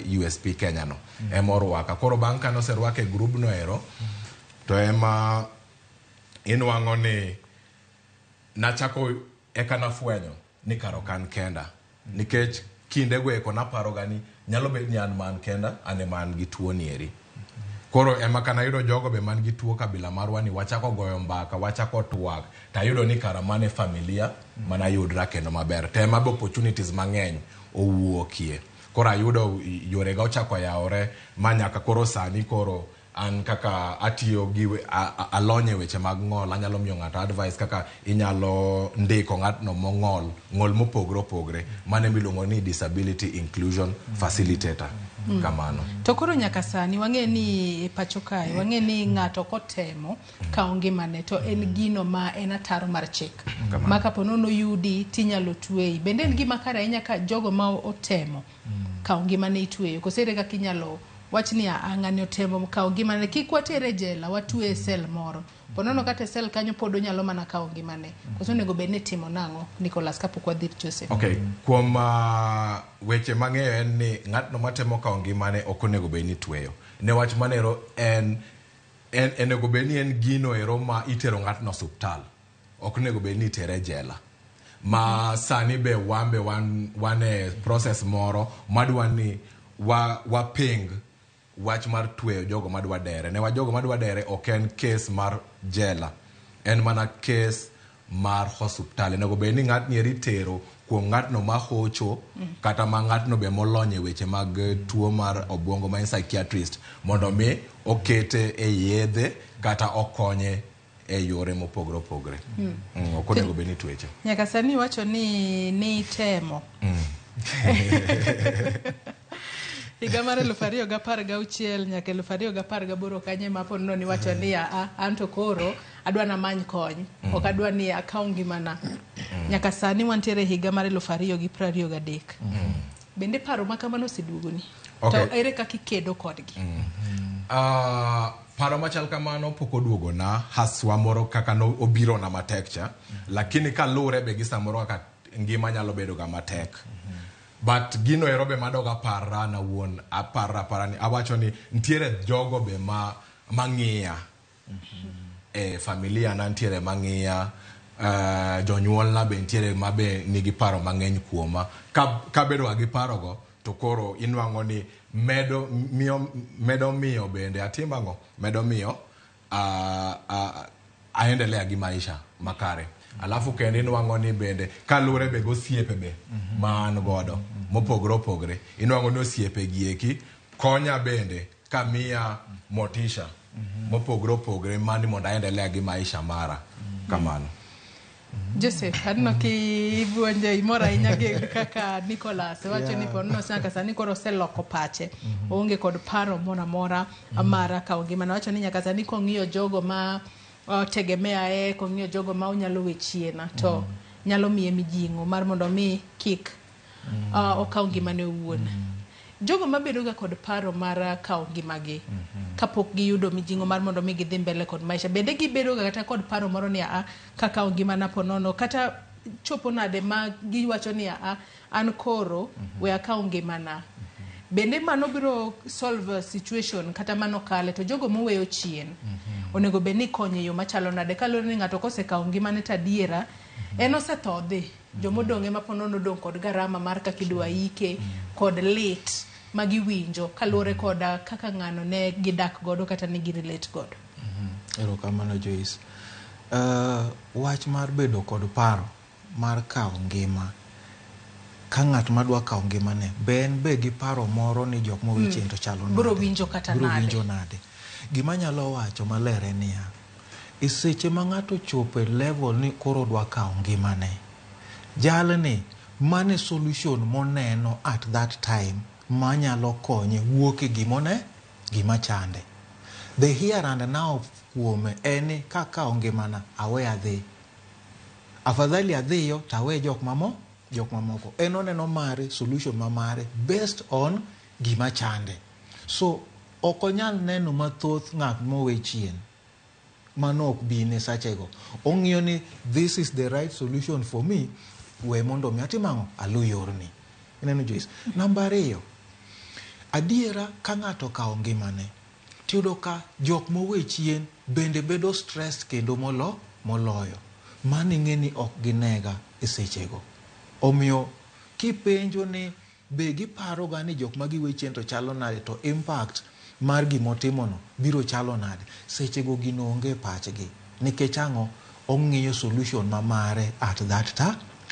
USP Kenya no. Emorwaka. Koro bang' kane oserwake e group no ero, to ema inwang'o ni nachako eka nafwenyo ni kara ok an kenda. Nikech kindego eko naparoga ni nyalo bet ni an man kenda, an ema an gi tuo ni eri. Koro ema kana yudo jogo be man gi tuo kabila marwa ni wachako goyo mbaka, wachako twak, tayudo ni kara mane familia mana yudra kendo maber. To ema be opportunities mang'eny owuokie. Koro ayudo yorega ochako yawore ma nyaka koro sani koro an kaka atiyo gi alony e weche mag ng'ol, anyalo miyo ng'ato advice kaka inyalo ndiko ng'atno mong'ol, ng'ol mopogre opogre, mano miluongo ni disability inclusion facilitator. Kamano. To koro nyaka sani wang'e ni pacho kae, wang'e ni ng'ato kotemo kawo ngimane to en gino ma en ataro mar chik. Ma kapo nono yudi tinyalo tweyi. Bende en gima kare ahinya ka jogo ma otemo kawo ngimane itweyo. Koso ere kaka inyalo Wach ni a ng'ani otemo kawo ngimane, kik watere jela, watweye e sel moro. Ponono kata e sel kanyo pod onyalo mana kawo ngimane. Koso onego bed ni itimo nang'o, Nicholas, kapok wadhi ir Joseph? Okay, kuom weche mang'eyo en ni ng'atno matemo kawo ngimane ok onego bed ni tweyo. Newach manero en en onego bed ni en gino ero ma itero ng'atno osuptal. Ok onego bed ni itere e jela. Ma sani be wan be wan, wan e process moro madwa ni wa waping wach mar tweyo jogo madwa dere. Newach jogo madwa dere ok en kes mar jela. En mana kes mar osuptal. Onego bed ni ng'atni eri itero kuom ng'atno mahocho kata ma ng'atno be molony e weche mag tuo mar obuongo ma en psychiatrist mondo mi okete e yedhe kata okonye e yore mopogore opogore. Ok onego bed ni tweche. Nyaka sani iwacho ni nitemo. Higa mar 2016 nyaka 2018 kanyo ema po nono niwacho ni a anto koro adwa namany kony. Ok adwa ni akaw ngimana. Nyaka sani wantiere e higa mar 2023. Bende paro ma kamano oseduogoni? Okay. To ere kaka ikedo kodgi? Paro machal kamano pok oduogona haswa moro kaka no obirona matek cha, lakini kaluwre be gi samoro kaka ngima nyalo bedo ga matek. But gino ero be madog aparra an awuon, aparra apara ni awacho ni nitiere jogo be ma mang'iya. E familia na nitiere mang'iya, jonyuolna be nitiere ma be nigi paro mang'eny kuoma. Ka kabedo ga gi paro go to koro inwang'o ni medo miyo medo miyo bende atim ang'o? Medo miyo aendelea gi maisha makare. Alafu kendo inwang'o ni bende kaluwore be gosiepe be ma an godo mopogore opogore. Inwang'o ni osiepe gi eki konya bende kamiya motisha mopogore opogore mani mondo aendelea gi maisha mara kamano. Joseph, aneno kibuonjo imor ahinya gi kaka Nicholas wacho ni po nono nyaka sani koro oseloko pache. Oonge kod paro moro amora mar kawo ngimane. Owacho ni nyaka sani kong'iyo jogo ma tegemea e, kong'iyo jogo ma onyalo we chien to nyalo miye mijing'o mar mondo mi kik okaw ngimane owuon. Jogo mabedo ga kod paro mar kawo ngimagi kapok giyudo mijing'o mar mondo mi gidhi mbele kod maisha, bende gibedo ga kata kod paro moro ni a kakawo ngimana po nono kata chopo nade ma giwacho ni a an koro we akaw ngimana. Bende mano biro solve situation kata mano kale to jogo moweyo chien onego bed ni ikonyo e yo machalo nade kaluwore ni ng'ato kosekawo ngimane to adiera en osetho odhi. Jomodong' ema po nono odong' kod garama mar kaka idwa ike kod lit ma giwinjo kaluwore kod kaka ng'ano ne gidak godo kata ne gi relate godo. Erokamano Joyce. Wach mar bedo kod paro mar kawo ngima ka ng'at madwa kawo ngimane be en be gi paro moro ni jok mowe chien to chalo nade? Biro winjo kata Biro nade? winjo nade? Gima anyalo wacho maler en niya, e seche ma ng'ato ochopo e level ni koro odwa kawo ngimane, jalni mano e solution moneno at that time manyalo konye wuok e gimone gima chande. The here and now kuome en ni kakawo ngimana awe adhi. Afadhali adhiyo to awe jok mamo jok mamoko. En oneno mare solution ma mare based on gima chande. So ok onyal neno mathoth ng'at mowe chien. Mano ok bine sachego. Ong'iyo ni this is the right solution for me, we mondo mi atim ang'o? Alu yorni. Ineno Joyce? Namba ariyo, adiera ka ng'ato okawo ngimane, tiyudo ka jok mowe chien bende bedo stressed kendo molo moloyo. Mano ing'e ni ok ginega e sechego. Omiyo kipenjo ni be giparoga ni jok ma giwe chien to chalo nade to impact mar gimotimono biro chalo nade, sechego gino onge e pachgi. Nikech ang'o? Ong'iyo solution ma mare at that,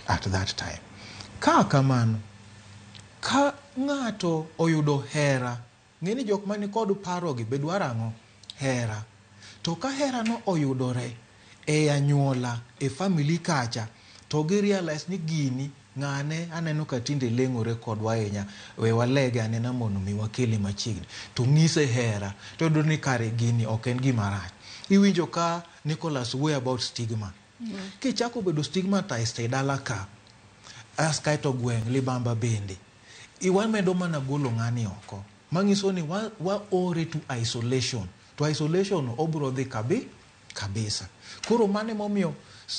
at that time. Ka kamano, ka ng'ato oyudo hera, ng'e ni jok mani kod parogi be dwaro ang'o? Hera. To ka herano oyudore e anyuola, e family kacha, to gi realize ni gini ng'ane aneno ka tinde leng'ore kodwa ahinya, we walege anena mondo mi wakele machiegni. To ng'ise hera, to iyudo ni kare gini ok en gima rach. Iwinjo ka Nicholas wuoyo about stigma. Kichako bedo stigmatized e dala ka, as kaeto gweng' libamba bende, iwamedo mana golo ng'ani oko. Manyiso ni wa ore to isolation. To isolation obro dhi kabisa. Koro mano emomiyo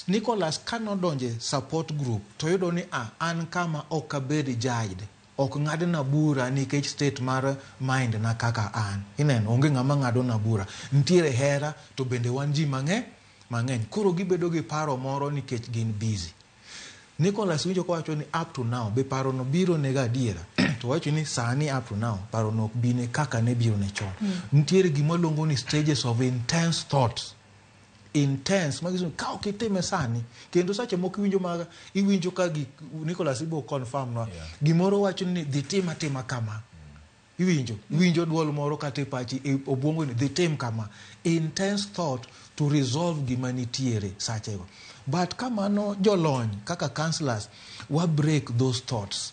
Nicholas kanodonje support group to yudo ni an kama ok abed judged. Ok ng'adna bura nikech state mar mind na kaka an. Ineno, onge ng'ama ng'ado na bura. Nitiere hera to bende wan ji mang'eny. Koro gibedo gi paro moro nikech gin busy. Nicholas winjo kowacho ni up to now be paro no biro nega adiera. To wacho ni sani up to now paro no ok bine kaka ne biro ne chon. Nitiere gima luongo ni stages of intense thoughts. Intense manyiso ni ka ok itime sani kendo sache moko iwinjo maga iwinjo ka gik Nicholas ibo confirm nwa. Gimoro wacho ni dhi tim atima kama. Iwinjo duol moro kata e pachi e obwongo ni dhi tim kama. Intense thought to resolve gima nitiere sachego. But kamano jolony kaka counselors wa break those thoughts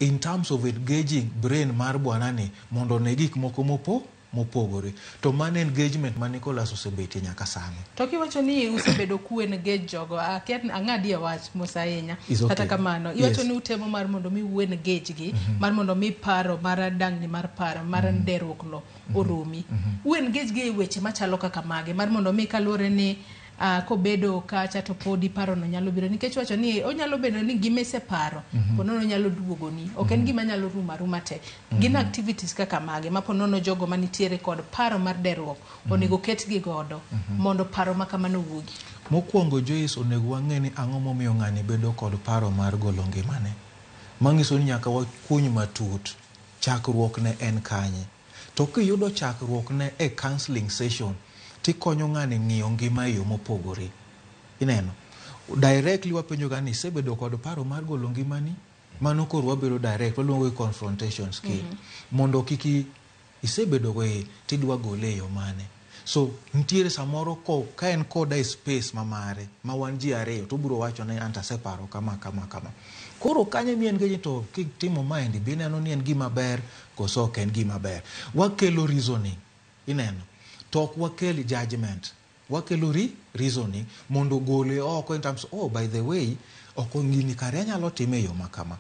in terms of engaging brain mar bwanani mondo one gik moko mopogore. To mano engagement ma Nicholas osebetie nyaka sani. To kiwacho ni usebedo ku engage jogo, akia ang'adi e wach mos ahinya. Is okay. Kata kamano, iwacho Yes. ni utemo mar mondo mi u engage gi, mar mondo mi paro mar dangni mar paro, mar nderuok no orumi. U engage gi e weche machalo kaka mage, mar mondo mi kaluwore ni kobedo kacha to podi paro no nyalo biro, nikech wacho ni onyalo bedo ni gima iseparo, po nono nyalo duogoni, ok en gima nyalo rumo aruma te. Gin activities kaka mage ma po nono jogo manitiere kod paro mar deruok onego ketgi godo mondo paro ma kamano owuogi. Mokwongo Joyce, onego wang'e ni ang'o momiyo ng'ani bedo kod paro mar golo ngimane. Manyiso ni nyaka wakuny matut chakruok ne en kanye. To kiyudo chakruok ne e counseling session, tikonyo ng'ani ng'iyo ngima e yo mopogore. Ineno? Directly wapenjo ga ni isebedo kod paro mar golo ngimani? Mano koro wabedo direct, waluongo gi confrontation skill. Mondo kik isebedo go e tidwa gole e yo mane. So nitiere samoro ka en koda e space ma mare, ma wan ji ariyo, to obiro wacho ni anto aseparo kama, kama, kama. Koro kanyo mi engage to kitimo maendi, be ineno ni en gima ber koso ok en gima ber. Wakelo reasoning, ineno. To ok wakel judgment. Wakelo reasoning mondo gole oko in terms, oh, by the way, ok gini kare anyalo time e yo ma kama.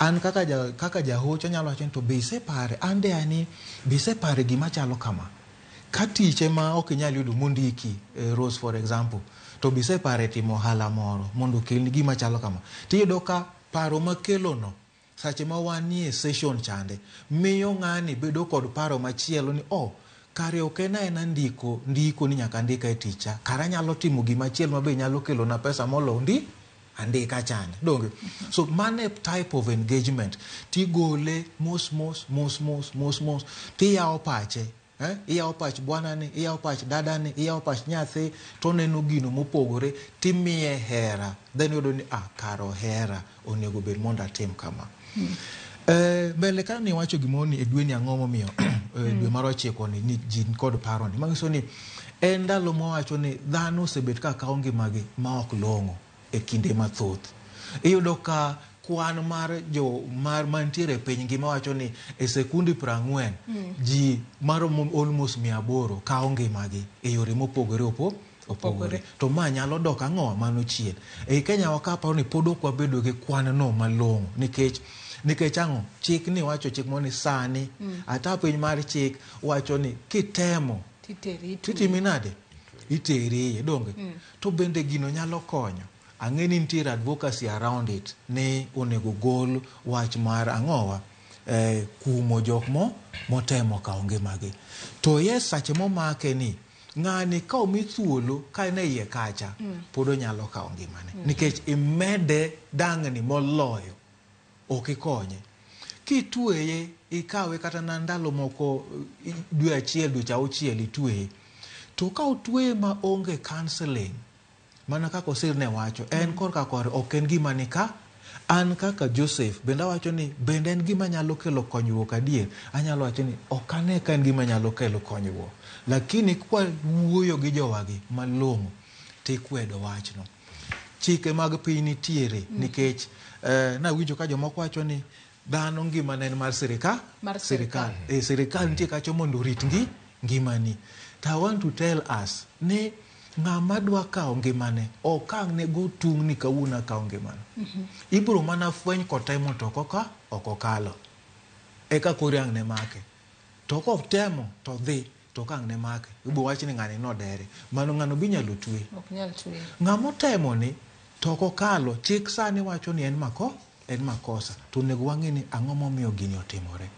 An kaka jahocho anyalo wacho ni to be isepare, an de ani, be isepare gima chalo kama. Ka tich ema ok inyal yudo mondiki, Rose for example, to be isepare timo ohala moro mondo okelni gima chalo kama. Tiyudo ka paro makelo no, sache ma wanie session chande, miyo ng'ani bedo kod paro machielo ni, oh, kare ok en aena ndiko ni nyaka andika e tich cha, kare anyalo timo gima chielo ma be nyalo kelona pesa molo andika chande. Donge? So mano e type of engagement. Tigole mos mos, mos mos, mos mos, tiyawo pache. Iyawo pach bwanani, iyawo pach dadani, iyawo pach nyathi, to oneno gino mopogore, timiye hera. Then iyudo ni, kar ohera, onego bed mondo atim kama. Mbele ka niwacho gimoro ni e dweni ang'o momiyo, dwe mar ochiko ni ji kod paro ni. Manyiso ni en ndalo mawacho ni dhano osebet ka kawo ngimagi ma ok long'o e kinde mathoth. Iyudo ka kwan mar jo mar mantiere e piny ngima wacho ni e sekundi 40 ji maromo almost 800 kawo ngimagi e yore mopogore opogore. To ma nyalo dok ang'o mano chien. Ei Kenya wa ka aparo ni pod ok wabedo gi kwan no malong'o nikech ang'o? Chik ni wacho chik moro ni sani ata piny mar chik wacho ni kitemo Titeri titimi nade? Iteri iye, donge? To bende gino nyalo konyo. Ang'e ni nitiere advocacy around it ni onego gol wach mar ang'owa, kumo jok motemo kawo ngimagi. To yes, sache momake ni ng'ani ka omi thuolo ka en e iye kacha, pod onyalo kawo ngimane. Nikech imede dang'ni moloyo, ok ikonye. Kitweye, ikawe kata na ndalo moko, dwe achiel, dweche auchiel itweye. To ka otweye ma onge counseling, mana kaka Osir ne wacho, en korka kore ok en gima ni ka. An kaka Joseph, bende awacho ni bende en gima nyalo kelo konyruok adier. Anyalo wacho ni ok ane ka en gima nyalo kelo konyruok. Lakini kwa wuoyo gi jowagi malong'o, tikwedo wachno. Chike mag piny nitiere, nikech nawinjo ka jomoko wacho ni dhano ngimane en mar sirikal. Mar sirikal. sirikal. Sirikal nitie kacho mondo orit ngimani. To I want to tell us ni ng'ama dwa kawo ngimane ok ang' ne go tung' ni kawuono akawo ngimane. Ibiro mana fweny kotemo to ok okalo. Eka koro ang' ne make. To kotemo to dhi to ka ang' ne make, ibo wach ni ng'ani nodere. Mano ng'ano be inyalo twe. Ok nyal twe. Ng'ama otemo ni to ok okalo, chik sani wacho ni en mako, en makosa. To onego wang'e ni ang'o momiyo gini otimore.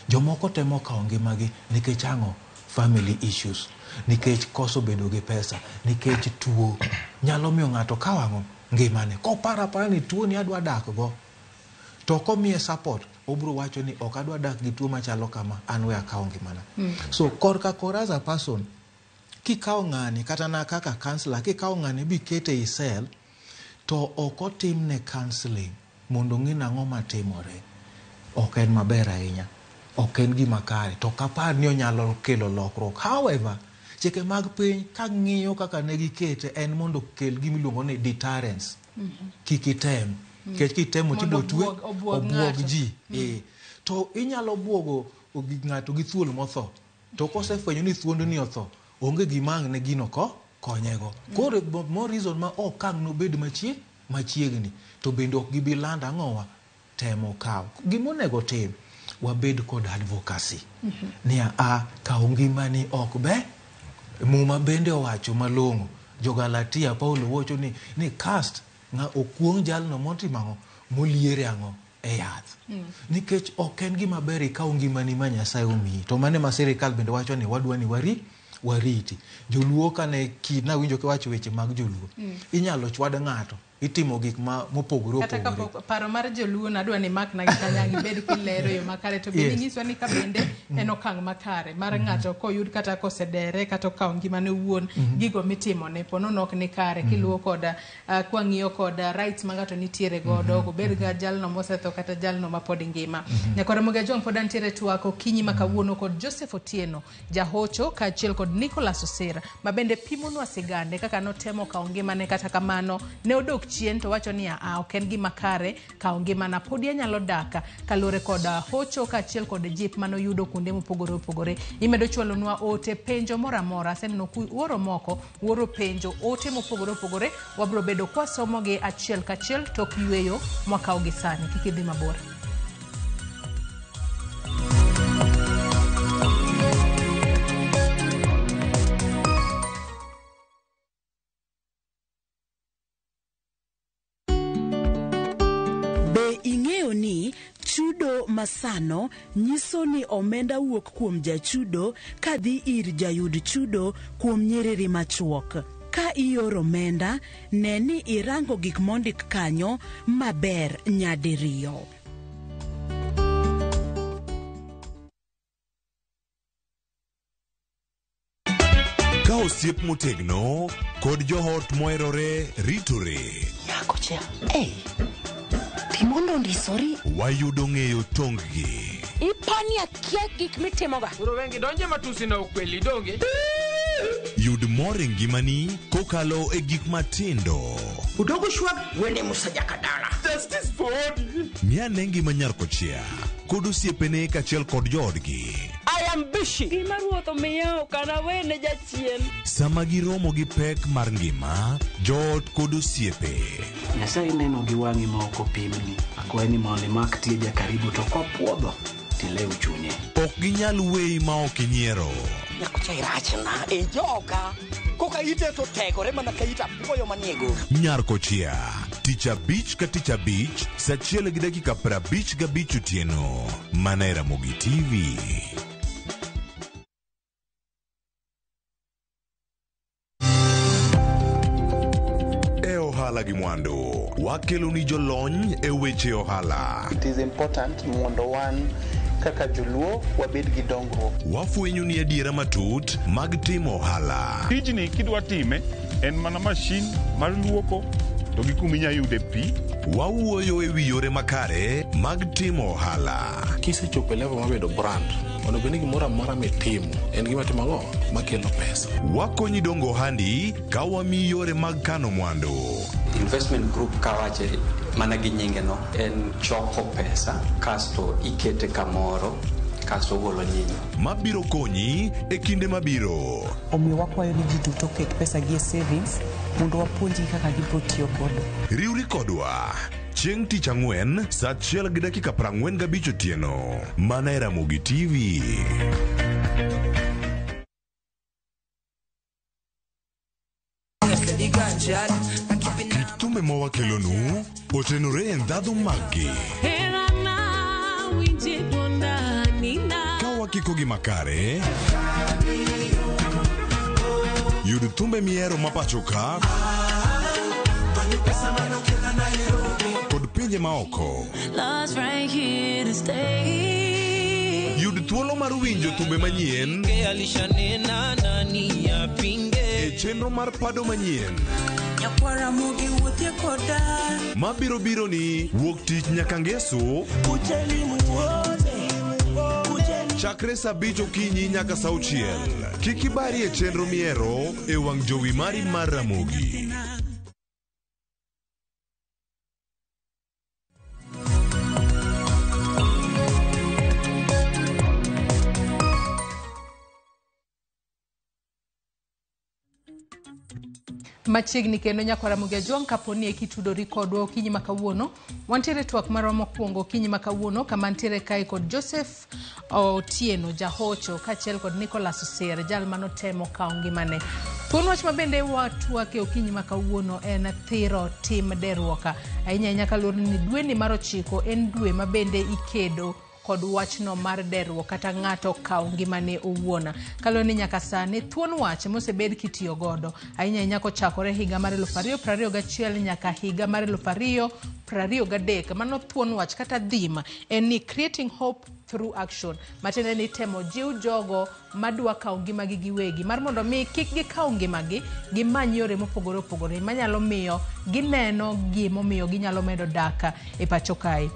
Jomoko temo kawo ngimagi nikech ang'o? Family issues. Nikech koso bedo gi pesa, nikech tuo. Nyalo miyo ng'ato kawo ang'o? Ngimane. Koparo apara ni tuo ni adwa dak go, to komiye support, obro wacho ni ok adwa dak gi tuo machalo kama, an we akawo ngimana. So korka kora as a person, kikawo ng'ani kata na kaka counselor, kikawo ng'ani bikete ei cell, to ok otimne counseling mondo ong'e nang'o matimore, ok en maber ahinya. Ok en gima kare. To ok apar ni onyalo kelo lokruok. However, chike mag piny kang'iyo kaka ne gikete en mondo okel gima iluongo ni deterrence. Kik item. Nikech kitemo Mondo tibo twe, obuog obuog ng'ato. ji. To inyalo buogo ng'ato gi thuol motho. To kosefwenyo ni thuondni otho, onge gima ang' ne gino konyego. Koro more reason ma ok ang' nobed machiegni. To bende ok gibi lando ang'owa temo kawo. Gima onego tim, wabed kod advocacy. Niya, a kawo ngimani ok be. Muma bende owacho malong'o. Jo-Galatia Paulo wacho ni cast ng'a okuong' jalno motimo ang'o, moliere ang'o e yath. Nikech ok en gima ber ikaw ngimani ma Nyasaye omiyi. To mano ema sirikal bende wacho ni wadwa ni wariti. Joluo kane nawinjo kiwacho weche mag joluo. Inyalo chwad ng'ato, itimo gik ma mopogore Kata opogore. kapok paro mar joluo nadwa ni makna gi kanyang' ibed kilero yo makare to bende Yes. nyiswa ni ka bende en okang' makare mar ng'ato koyud kata kosedere kata okawo ngimane owuon gigo mitimone ponono ok ni kare kiluwo koda kwang'iyo koda rights ma ng'ato nitiere godo obed ga jalno mosetho kata jalno mapod ngima. Nyakwar Ramogi Ajwang' pod antiere twak okinyi ma kawuono kod Joseph Otieno jahocho kaachiel kod Nicholas Osir ma bende pimonwa sigande kaka notemo kawo ngimane kata kamano ne odok chien to wacho ni a ok en gima kare kawo ngimana podi anyalo dak kaluwore kod hocho kaachiel kod jip manoyudo kuonde mopogore opogore. Imedo chwalonwa ote penjo moro amora, aseneno kuoro moko uoro penjo ote mopogore opogore, wabro bedo kwasomogi achiel kachiel tok yweyo mwakawo gi sani. Kik idhi mabor. Be ing'eyo ni chudo masano nyiso ni omenda wuok kuom jachudo kadhi ir jayud chudo kuom nyiriri machuok. Ka ioro omenda, ne ni irango gik mondik kanyo maber nyadiriyo. Ka osiep motegno kod joot moherore ritore. Nyakocha, ei, pi mondo ondisori. Wayudo ng'eyo tong-gi. Ipani akia gik mitimoga. Koro wengi donje matusi na ukweli donge. Yud mor e ngimani kokalo e gik matindo. Udogo shwag wene Musa Jakadala. Justice for Odi. Ng'i ngima nyar kochia kod osiepene kaachiel kod joodgi. I am busy. Gima ruoth omiya ok anawene jachien. Sama giromo gi pek mar ngima, joot kod osiepe. Nyasaye neno gi wang'i ma ok opimni. Akwayi ni mondo imak tija karibu to kopuodho tilew chunye. Ok ginyal weyi ma ok inyiero. Nyakocha irachna e joka. Koka ite to tegore mana ka it apuoyo manie go. Nyar kochia, tich abich ka tich abich, saa achiel gi dakika 55 otieno. Mana e Ramogi TV. E ohala gi mwandu, wakelo ni jolony e weche ohala. It is important mondo wan kaka joluo wabed gi dongruok. Wafwenyo ni adiera matut mag timo ohala. Tijni kidwa time en mana mashin mar luoko to gi kuma inya yude pi. Wawuoyo e wi yore makare mag timo ohala. Kisechopo e level mar bedo brand, onego bed ni gimoro amora mitimo en gima timo ang'o makelo pesa. Wakonyi dongo ohandi ka wamiyi yore mag kano mwandu. Investment group kawache mana gi nyinge no en choko pesa kasto ikete kamoro kasto ogolo nyinyo. Mabiro konyi e kinde mabiro. Omiyo wakwayo ni ji duto oket pesa gi e savings mondo wapuonjgi kaka gibiro tiyo godo. Riwri kodwa. Chieng' tich ang'wen sa achiel gi dakika 45 otieno. Mana e Ramogi TV. Kit thumbe ma wakelonu otenore e ndhadhu maggi. Ka wakikogi makare, yud thumbe mihero ma pacho ka kod pinje maoko. Yud thuolo mar winjo thumbe manyien e chenro mar pado manyien mabiro biro ni wuok tich nyaka ngeso chakre saa 5 okinyi nyaka saa 6. Kik ibari e chenro mihero e wang' jowi mari mar Ramogi. Machiegni kendo nyakwara Ramogi Ajwang' kaponi eki tudori kodwa okinyi ma kawuono. Wantiere twak marwa mokwongo okinyi ma kawuono kama ntiere kae kod Joseph Otieno Jahocho kaachiel kod Nicholas Oser jal manotemo kawo ngimane. Thuon wach ma bende watwake okinyi ma kawuono en thiro tim deruok. Ahinya ahinya kaluwore ni dweni mar 9 en dwe ma bende ikedo kod wachno mar deruok kata ng'ato kawo ngimane owuon. Kaluwore ni nyaka sani thuon wach mosebed kitiyo godo ahinya ahinya kochakore higa mar 2021 nyaka higa mar 2023, mano thuon wach kata theme en ni creating hope through action, matiende ni temo jiw jogo madwa kawo ngimagi giwegi mar mondo mi kik gikaw ngimagi, gimany yore mopogore opogore manyalo miyo gineno gimomiyo ginyalo medo dak e pacho kae.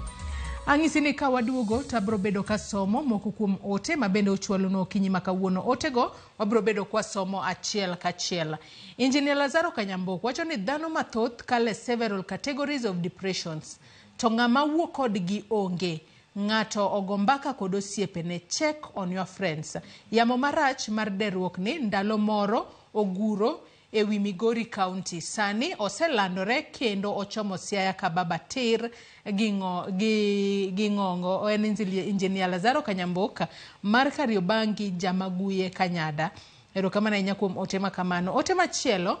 Ang'isi ni ka waduogo to abiro bedo kasomo moko kuom ote ma bende ochwalonu okinyi ma kawuono. Otego wabiro bedo kwasomo achiel kachiel. Engineer Lazaro Kanyambok wacho ni dhano mathoth kale several categories of depressions to ng'ama wuo kodgi onge. Ng'ato ogo mbaka kod osiepene, check on your friends. Yamo marach mar deruok ni ndalo moro oguro ewi Migori County. Sani oselandore kendo ochomo Siaya ka baba tir gi ng'ongo. En Engineer Lazaro Kanyambok mar Kariobangi Jamaguye Kanyada. Erokamano ahinya kuom ote ma kamano. Ote machielo,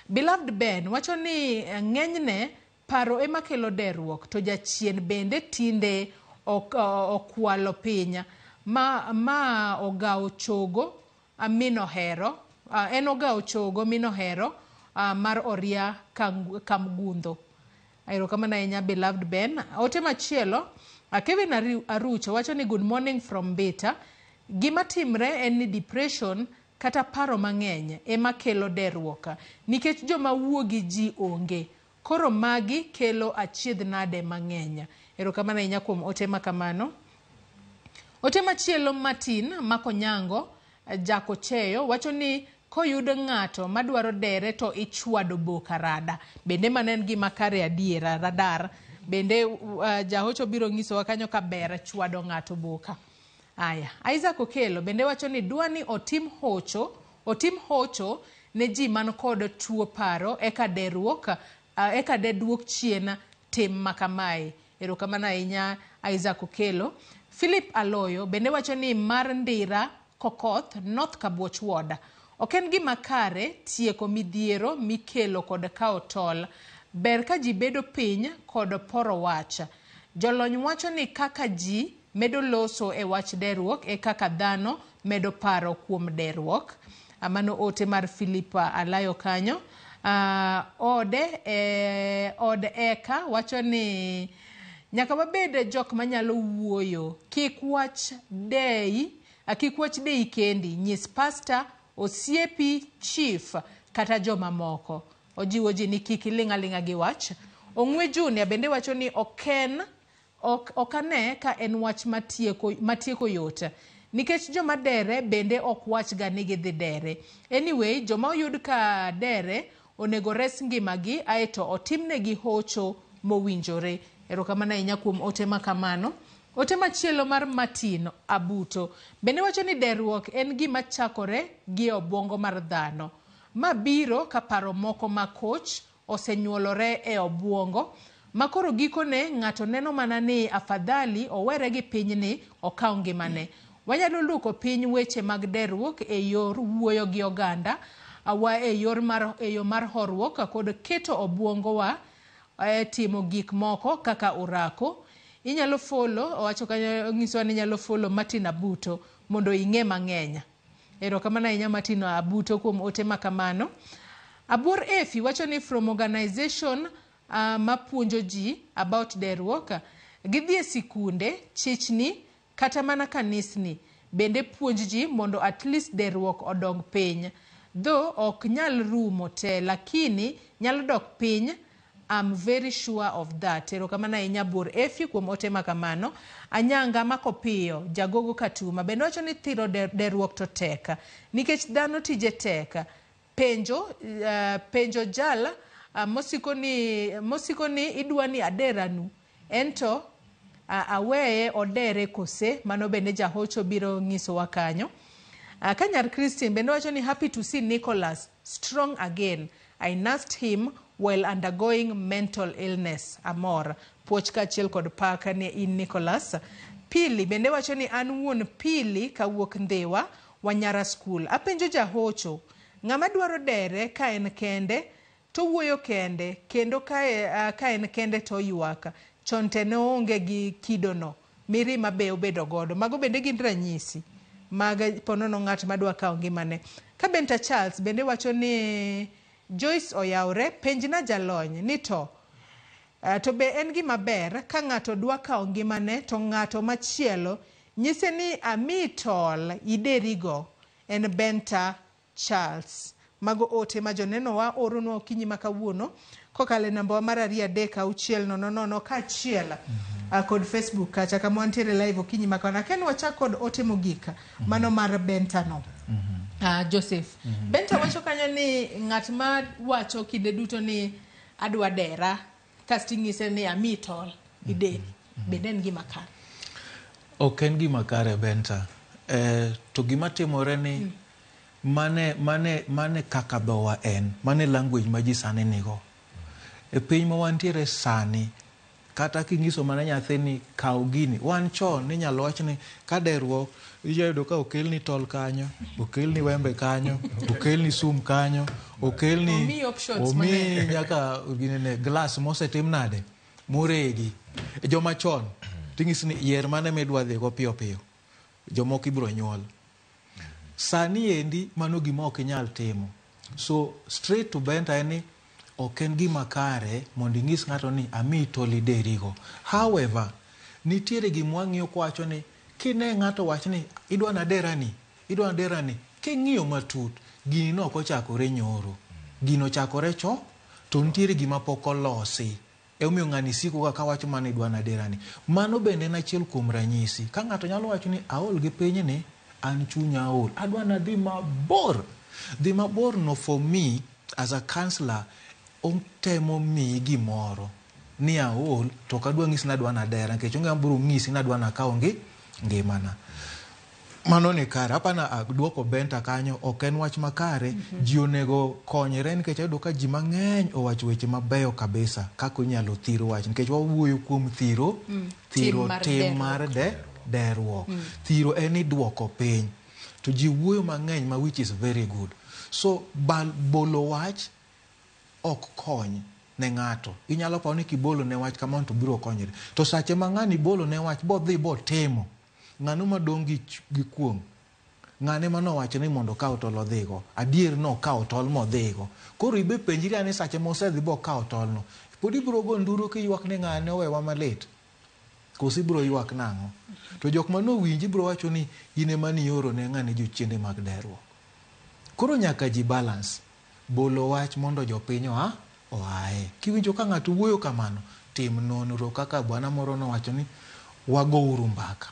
Beloved Ben wacho ni ng'enyne paro ema kelo deruok to jachien bende tinde okwalo piny ma ogawo chogo minohero. En ogawo chogo minohero mar Oria Kamgundho. Erokamano ahinya Beloved Ben. Ote machielo, Kevin Arucho wacho ni good morning from Beta. Gima timre en ni depression kata paro mang'eny ema kelo deruok nikech joma wuo gi ji onge. Koro magi kelo achiedh nade mang'eny. Erokamano ahinya kuom ote ma kamano. Ote machielo Martin Makonyango Jakocheyo wacho ni koyud ng'ato madwaro dere to ichwado boka rada. Bende mano en gima kare adiera radar. Bende jahocho biro nyisowa kanyo ka ber chwado ng'ato boka. Aya, Isaac Okelo bende wacho ni dwani otim hocho ne ji man kod tuo paro eka deruok eka deduok chien tim makamae. Erokamano ahinya Isaac Okelo. Philip Aloyo bende wacho ni mar Ndira Kokoth North Kabuoch Ward. Ok en gima kare tieko midhiero mikelo kod kawo tol. Ber ka ji bedo piny kod poro wach. Jolony wacho ni kaka ji medo loso e wach deruok e kaka dhano medo paro kuom deruok. Mano ote mar Philip Alayo kanyo. Od eka wacho ni nyaka wabed jok manyalo wuoyo. Kik wach dei kendi, nyis pasta, osiepi, chief kata joma moko. Ojiwo ji ni kik iling' aling'a gi wach. Ong'we Junior bende wacho ni ok ane ka en wach matieko yot. Nikech joma dere bende ok wach ga ni gidhi dere. Anyway, joma oyud ka dere onego res ngimagi aeto otimnegi hocho mowinjore. Erokamano ahinya kuom ote ma kamano. Ote machielo mar Martin Abuto bende wacho ni deruok en gima chakore gi obwongo mar dhano. Ma biro ka paro moko ma koch osenyuolore e obwongo. Makoro gikone ng'ato neno mana ni afadhali owere gi pinyni okaw ngimane. Wanyalo luoko piny weche mag derruok e yor wuoyo gi oganda wa e yor mar, e yo mar horuok kod keto obuongowa e timo gik moko kaka orako. Inyalo follow, owacho kanyo, onyisowa ni inyalo follow Martin Abuto mondo ing'e mang'eny. Erokamano ahinya Martin Abuto kuom ote ma kamano. Abuor Efi wacho ni from organization mapuonjo ji about derruok, gidhi e sikunde, chichni, kata mana kanisni bende puonj ji mondo at least derruok odong piny. Though ok nyal rumo te, lakini nyalo dok piny. I'm very sure of that. Erokamano ahinya Buor Efi kuom ote ma kamano. Anyanga Makopiyo, Jagogo Katuma bende wacho ni thiro derruok to tek nikech dhano tije tek. Penjo jal mosiko ni idwa ni aderanu ento aweye odere kose. Mano bende jahocho biro nyisowa kanyo. Ka nyar Christine bende wacho ni happy to see Nicholas strong again. I nursed him while undergoing mental illness. Amor. Puoch kaachiel kod pak ne in Nicholas. Pili bende wacho ni an wuon Pili kawuok Ndhiwa, Wanyara School. Apenjo jahocho, ng'ama dwaro dere ka en kende to wuoyo kende kendo ka en kende to oywak. Chon te ne oonge gi kidono. Mirima be obedo godo. Mago bende gin ranyisi mag ponono ng'at madwa kawo ngimane. Ka Benta Charles bende wacho ni Joyce oyawre, penjna jalony ni to be en gima ber ka ng'ato dwa kawo ngimane to ng'ato machielo nyise ni amiyi tol iderigo. En Benta Charles. Mago ote ma joneno wa oronwa okinyi ma kawuono kokalo e namba wa mar 23600 kaachiel kod Facebook kacha kama wantiere live okinyi ma kawuono. Akia ni wachak kod ote mogik mano mar Benta no. Joseph. Benta wacho kanyo ni ng'at ma wacho kinde duto ni adwa dera kasto ing'ise ni amiyi tol ideri bende en gima kare. Ok en gima kare Benta. To gima timore ni mane kaka dhowa en, mane language ma ji sani nigo. E piny ma wantiere sani, kata kinyiso mana nyathi ni kaw gini, wan chon ninyalo wach ni ka derruok, inyalo yudo ka okelni tol kanyo, okelni wembe kanyo, okelni sum kanyo, okelni Omiyi options omiyi mang'eny. Nyaka ginene glass mosetim nade moregi. Joma chon ting'isi ni yier mane midwa dhigo piyo piyo, jomoko ibiro nyuol. Sani endi mano gima ok inyal timo. So straight to Benta en ni ok en gima kare mondo ing'is ng'ato ni amiyi tol iderigo. However, nitiere gima wang'iyo kwawacho ni kine ng'ato wach ni idwa naderani, idwa naderani, king'iyo matut, gini nok ochakore nyoro. Gino ochakore cho, to nitiere gima pok olosi. Emomiyo ng'ani siko ka kawacho mana idwa naderani. Mano bende en achiel kuom ranyisi. Ka ng'ato nyalo wacho ni aol gi pinyni, an chunya ol. Adwa nadhi mabor. Dhi mabor no for me as a counselor, otemo miyi gimoro ni aol to ok adwa ng'isi ni adwa nadera nikech onge ng'ama biro ng'isi ni adwa nakaw ngimana. Mano ni kare. Hapana duoko Benta kanyo ok en wach makare. Ji onego konyre nikech ayudo ka ji mang'eny owacho weche mabeyo kabisa kaka inyalo thir wach nikech wawuoyo kuom thiro thiro Tim mar tim mar derruok. Thiro en ni duoko piny. To ji wuoyo mang'eny ma which is very good. So bolo wach ok kony ne ng'ato. Inyalo paro ni kibolo ne wach kamano to biro konyore. To sache ma ng'ani bolo ne wach bodhi botimo, ng'ano madong' gi kuong'? Ng'ane manowacho ni mondo okaw tol odhigo. Adier nokawo tol modhigo. Koro ibe penjri ane sache mosedhi bokawo tolno. Pod ibiro go nduru kiywak ni ng'ane owewa malit. Koso ibiro ywak nang'o? To jok manowinji biro wacho ni in ema nioro ne ng'ane jochiende mag derruok. Koro nyaka ji balance. Bolo wach mondo jopiny oaye. Kiwinjo ka ng'ato wuoyo kamano, tim nonro kaka bwana moro nowacho ni wagouru mbaka.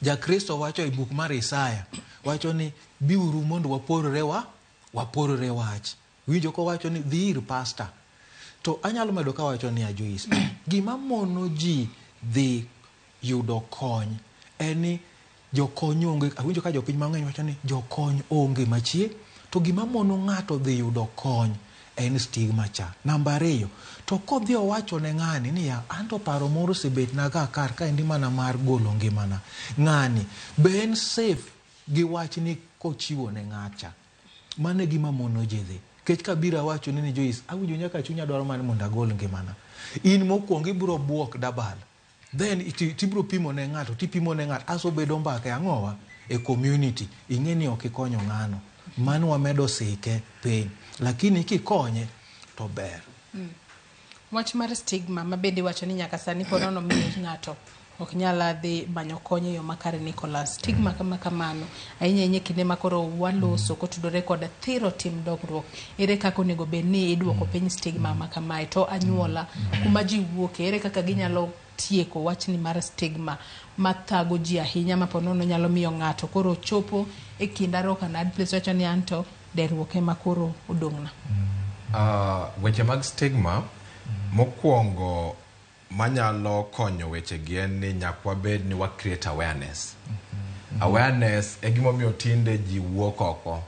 Jakristo wacho e buk mar Isaya, wacho ni biuru mondo waporre wach. Winjo kowacho ni dhi ir pasta. To anyalo medo kawacho niya Joyce, gima mono ji dhi yudo kony en ni jokony onge. Awinjo ka jopiny mang'eny wacho ni jokony onge machie. To gima mono ng'ato dhi yudo kony En stigma cha. Namba ariyo, to kodhi owacho ne ng'ani niya, anto paro moro osebetna ga kar kaendi mana mar golo ngimana. Ng'ani be en safe gi wachni kochiwo ne ng'acha? Mano e gima mono ji dhi. Nikech kabiro awacho ni Joyce, awinjo nyaka chunya dwaro mana mondo agol ngimana. In mokwongo ibiro buok dabal. Then tibiro pimo ne ng'ato, tipimo ne ng'ato, aso bedo mbaka e ang'owa? E community. Ing'e ni ok ikonyo ng'ano. Mano wamedo sike piny. Lakini kikonye to ber. Wach mar stigma ma bende iwacho ni nyaka sani pod nono miyo ng'ato ok nyal dhi manyo kony e yo makare Nicholas. Stigma kama kamano ahinya ahinya e kinde ma koro waloso kotudore kod thiro tim dongruok. Ere kaka onego bed ni iduoko piny stigma ma kamae to anyuola kuma ji wuoke ere kaka ginyalo tieko wachni mar stigma mathago ji ahinya ma ponono nyalo miyo ng'ato koro chopo e kind aroka na place wacho ni anto derruok ema koro odong'na. Weche mag stigma mokwongo manyalo konyo weche gi en ni nyaka wabed ni wa create awareness. Awareness e gimomiyo tinde ji wuok oko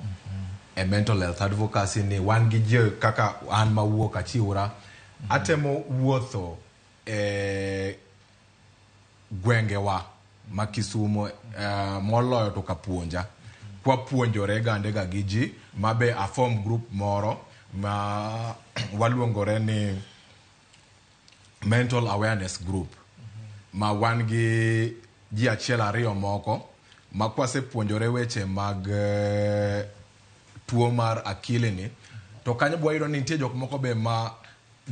e mental health advocacy ni wan gi ji kaka an mawuok achiwra atemo wuotho e gwengewa ma Kisumo moloyo to kapuonja kwapuonjore gande ga gi ji ma be a form group moro ma waluongore ni mental awareness group ma wan gi ji achiel ariyo moko ma kwasepuonjore weche mag tuo mar akili ni to kanyo bwayudo ni nitie jok moko be ma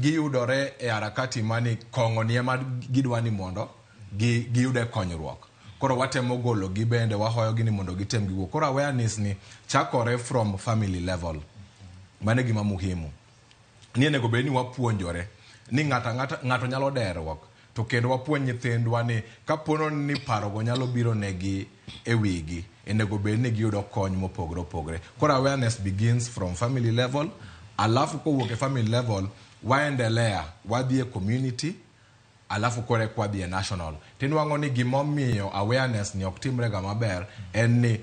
giyudore e harakati mani kong'o ni ema gidwa ni mondo giyude konyruok. Koro watemo golo gi bende wahoyo gi ni mondo gitem giwuo. Koro awareness ni chakore from family level. Mano e gima muhimu. Ni onego bed ni wapuonjore ni ng'ato nyalo derruok to kendo wapuonj nyithindwa ni kapono ni parogo nyalo biro negi e wigi onego bed ni giyudo kony mopogore opogore. Koro awareness begins from family level, alafu kowuok e family level waendelea wadhi e community alafu kore kwadhi e national. Tinwang'o ni gimomiyo awareness ni ok timre ga maber en ni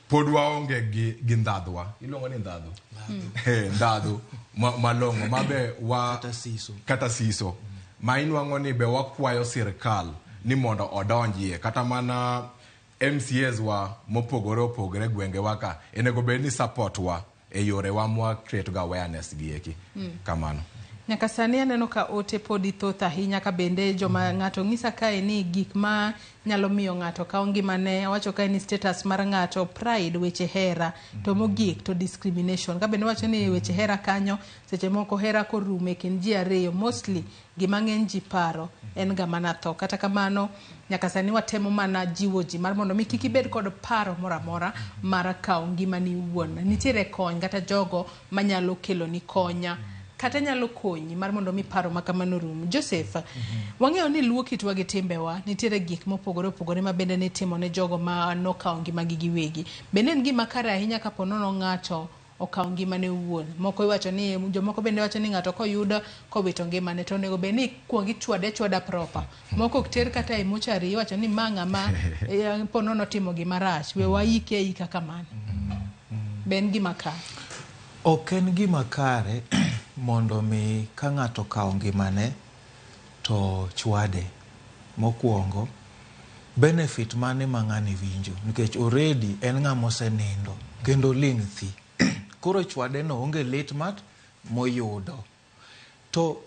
pod waonge gi ndhadhwa. Iluongo ni ndhadhu? Ndhadhu malong'o mabe wa kata siso. Ma inwang'o ni be wakwayo sirkal ni mondo odonjie kata mana MCAs wa mopogore opogore gwengewa ka onego bed ni support wa e yore wa mwa create ga awareness gi eki. Kamano. Nyaka sani aneno ka ote podi thoth ahinya ka bende joma ng'ato ng'isa kae ni gik ma nyalo miyo ng'ato kawo ngimane, awacho kae ni status mar ng'ato, pride, weche hera, to mogik to discrimination. Ka bende wacho ni weche hera kanyo, seche moko hera korumo e kind ji ariyo, mostly gima ng'eny ji paro en ga mana tho. Kata kamano, nyaka sani watemo mana jiwo ji mar mondo mi kik ibed kod paro moro amora mar kawo ngimani iwuon. Nitiere kony kata jogo manyalo keloni konya kata nyalo konyi mar mondo mi paro ma kamano rum. Joseph, wang'eyo ni luo kitwa gi timbewa, nitiere gik mopogore opogore ma bende nitimo ne jogo ma nokawo ngimagi giwegi. Bende en gima kare ahinya kapo nono ng'ato okawo ngimane owuon. Moko iwacho ni, jomoko bende wacho ni ng'ato koyudo kowito ngimane to onego bed ni ikuongo ichwade achwada proper. Moko ok ter kata e mochari, iwacho ni ma ng'ama po nono otimo gima rach, we waike aika kamano. Be en gima kare? Ok en gima kare mondo mi ka ng'ato okawo ngimane to chwade. Mokwongo, benefit mane ma ng'ani winjo? Nikech already en ng'ama osenindo kendo ling' thi. Koro chwade no onge lit mat moyudo. To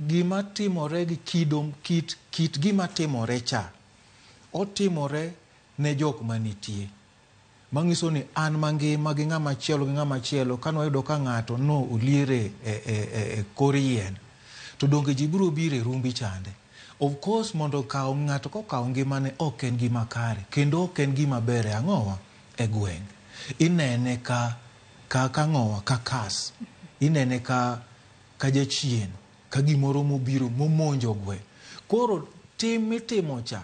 gima timore gi kido, kit gima timore cha, otimore ne jok manitie. Manyiso ni an mangima gi ng'ama chielo gi ng'ama chielo, kane wayudo ka ng'ato no oliere e kor yien, to donge ji biro biro e rumbi chande. Of course, mondo okaw ng'ato kokawo ngimane ok en gima kare, kendo ok en gima ber e ang'owa e gweng'. Inene ka ang'owa, ka kas, inene ka jachien, ka gimoro mobiro momonjo gweng'. Koro tim mitimo cha,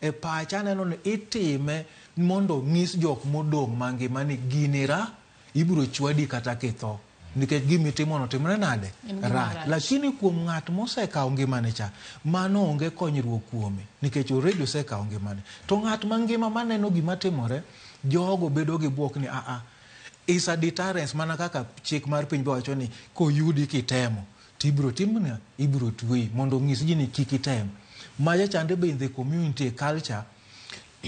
e pacha aneno ni itime mondo ng'is jok modong' mangima ni gini ra, ibiro chwadi kata kitho. Nikech gimitimono timre nade? Rach. Lakini kuom ng'at mosekawo ngimane cha, mano onge konyruok kuome, nikech already osekawo ngimane. To ng'at mangima maneno gima timore, jogo bedo gi buok ni aa, Is a deterrence mana kaka chik mar piny be wacho ni koyudi kitemo tibiro timna ibiro tweyi mondo onyis ji ni kik item. Macha chande be in the community culture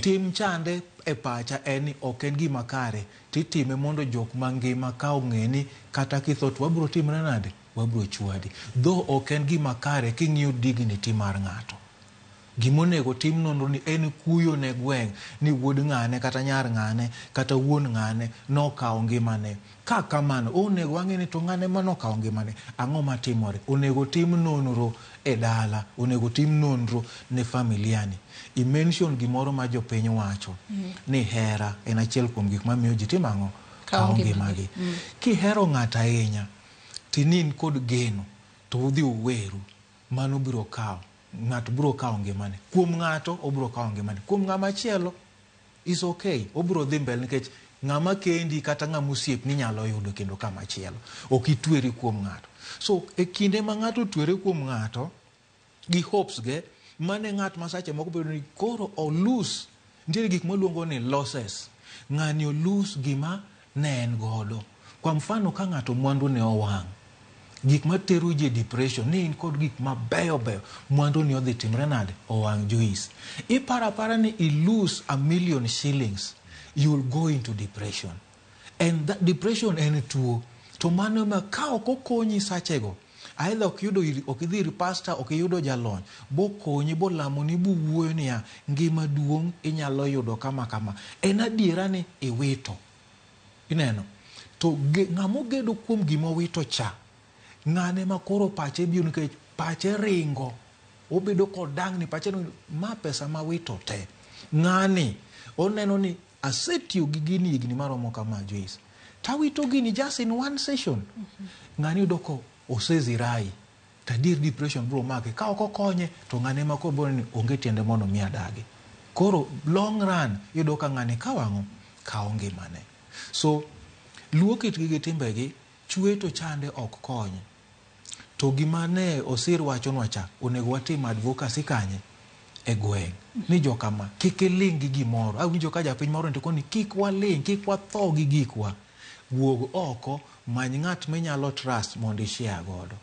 tim chande e pacha en ni ok en gima kare titime mondo jok mangima ka ong'e ni kata kitho to wabiro timre nade wabiro chwadi. Though ok en gima kare king'iyo dignity mar ng'ato. Gimonego tim nonro ni en kuyo ne gweng' ni wuod ng'ane kata nyar ng'ane kata wuon ng'ane nokawo ngimane. Ka kamano, onego wang'e ni to ng'ane manokawo ngimane, ang'o matimore? Onego tim nonro e dala, onego tim nonro ne familia ni. I mention gimoro ma jopiny wacho ni hera en achiel kuom gik mamiyo ji timo ang'o? Kawo ngimagi. Kihero ng'ato ahinya, tinin kod geno, to udhi uweru, mano biro kawo. Ng'ato biro kawo ngimane. Kuom ng'ato, obiro kawo ngimane. Kuom ng'ama chielo, is okay. Obiro dhi mbele nikech ng'ama kendi kata ng'ama osiepni nyalo yudo kendo kama chielo. Ok itweri kuom ng'ato. So, e kinde ma ng'ato otwere kuom ng'ato, gi hopes ge, mane ng'at ma sache moko bedo ni koro o lose. Nitiere gik mwaluongo ni losses. Ng'ani o lose gima ne en godo. Kwa mfano ka ng'ato mwandu ne owang', gik matero ji e depression ni in kod gik mabeyo beyo, mwandu ni odhi timre nade? Owang' Joyce. Iparo apara ni i lose $1 million shillings, you will go into depression. And that depression en tuo. To mano ema ka ok okonyi sachego, either ok iyudo ir, ok idhi ir pastor, ok iyudo jalony, bokonyi, bolamoni, buwuoyo niya, ngima duong' inyalo yudo kama kama. En adiera ni iwito. Ineno? To ng'ama ogedo kuom gima owito cha, ng'ane ma koro pache biro nikech pache ringo. Obedo kodang'ni, pache ringo, ma pesa ma wito te. Ng'ani, oneno ni asetiyo gi gini higni maromo kama, Joyce. Tawito gini just in one session. Ng'ani yudo ko osezirai. To adier depression biro make. Ka ok okonye, to ng'ane ma koro biro neno ni onge tiende mondo mi adagi. Koro long run, iyudo ka ng'ani kawo ang'o? Kawo ngimane. So, luo kitgi gi timbegi, chweto chande ok kony. To gima ne Osir wachonwa cha, onego watim advocacy kanye? E gweng'. Ni jokama, kik iling' gi gimoro. Awinjo ka japiny moro ndiko ni kik waling', kik watho gi gikwa. Wuog oko, many ng'at minyalo trust mondo i share godo.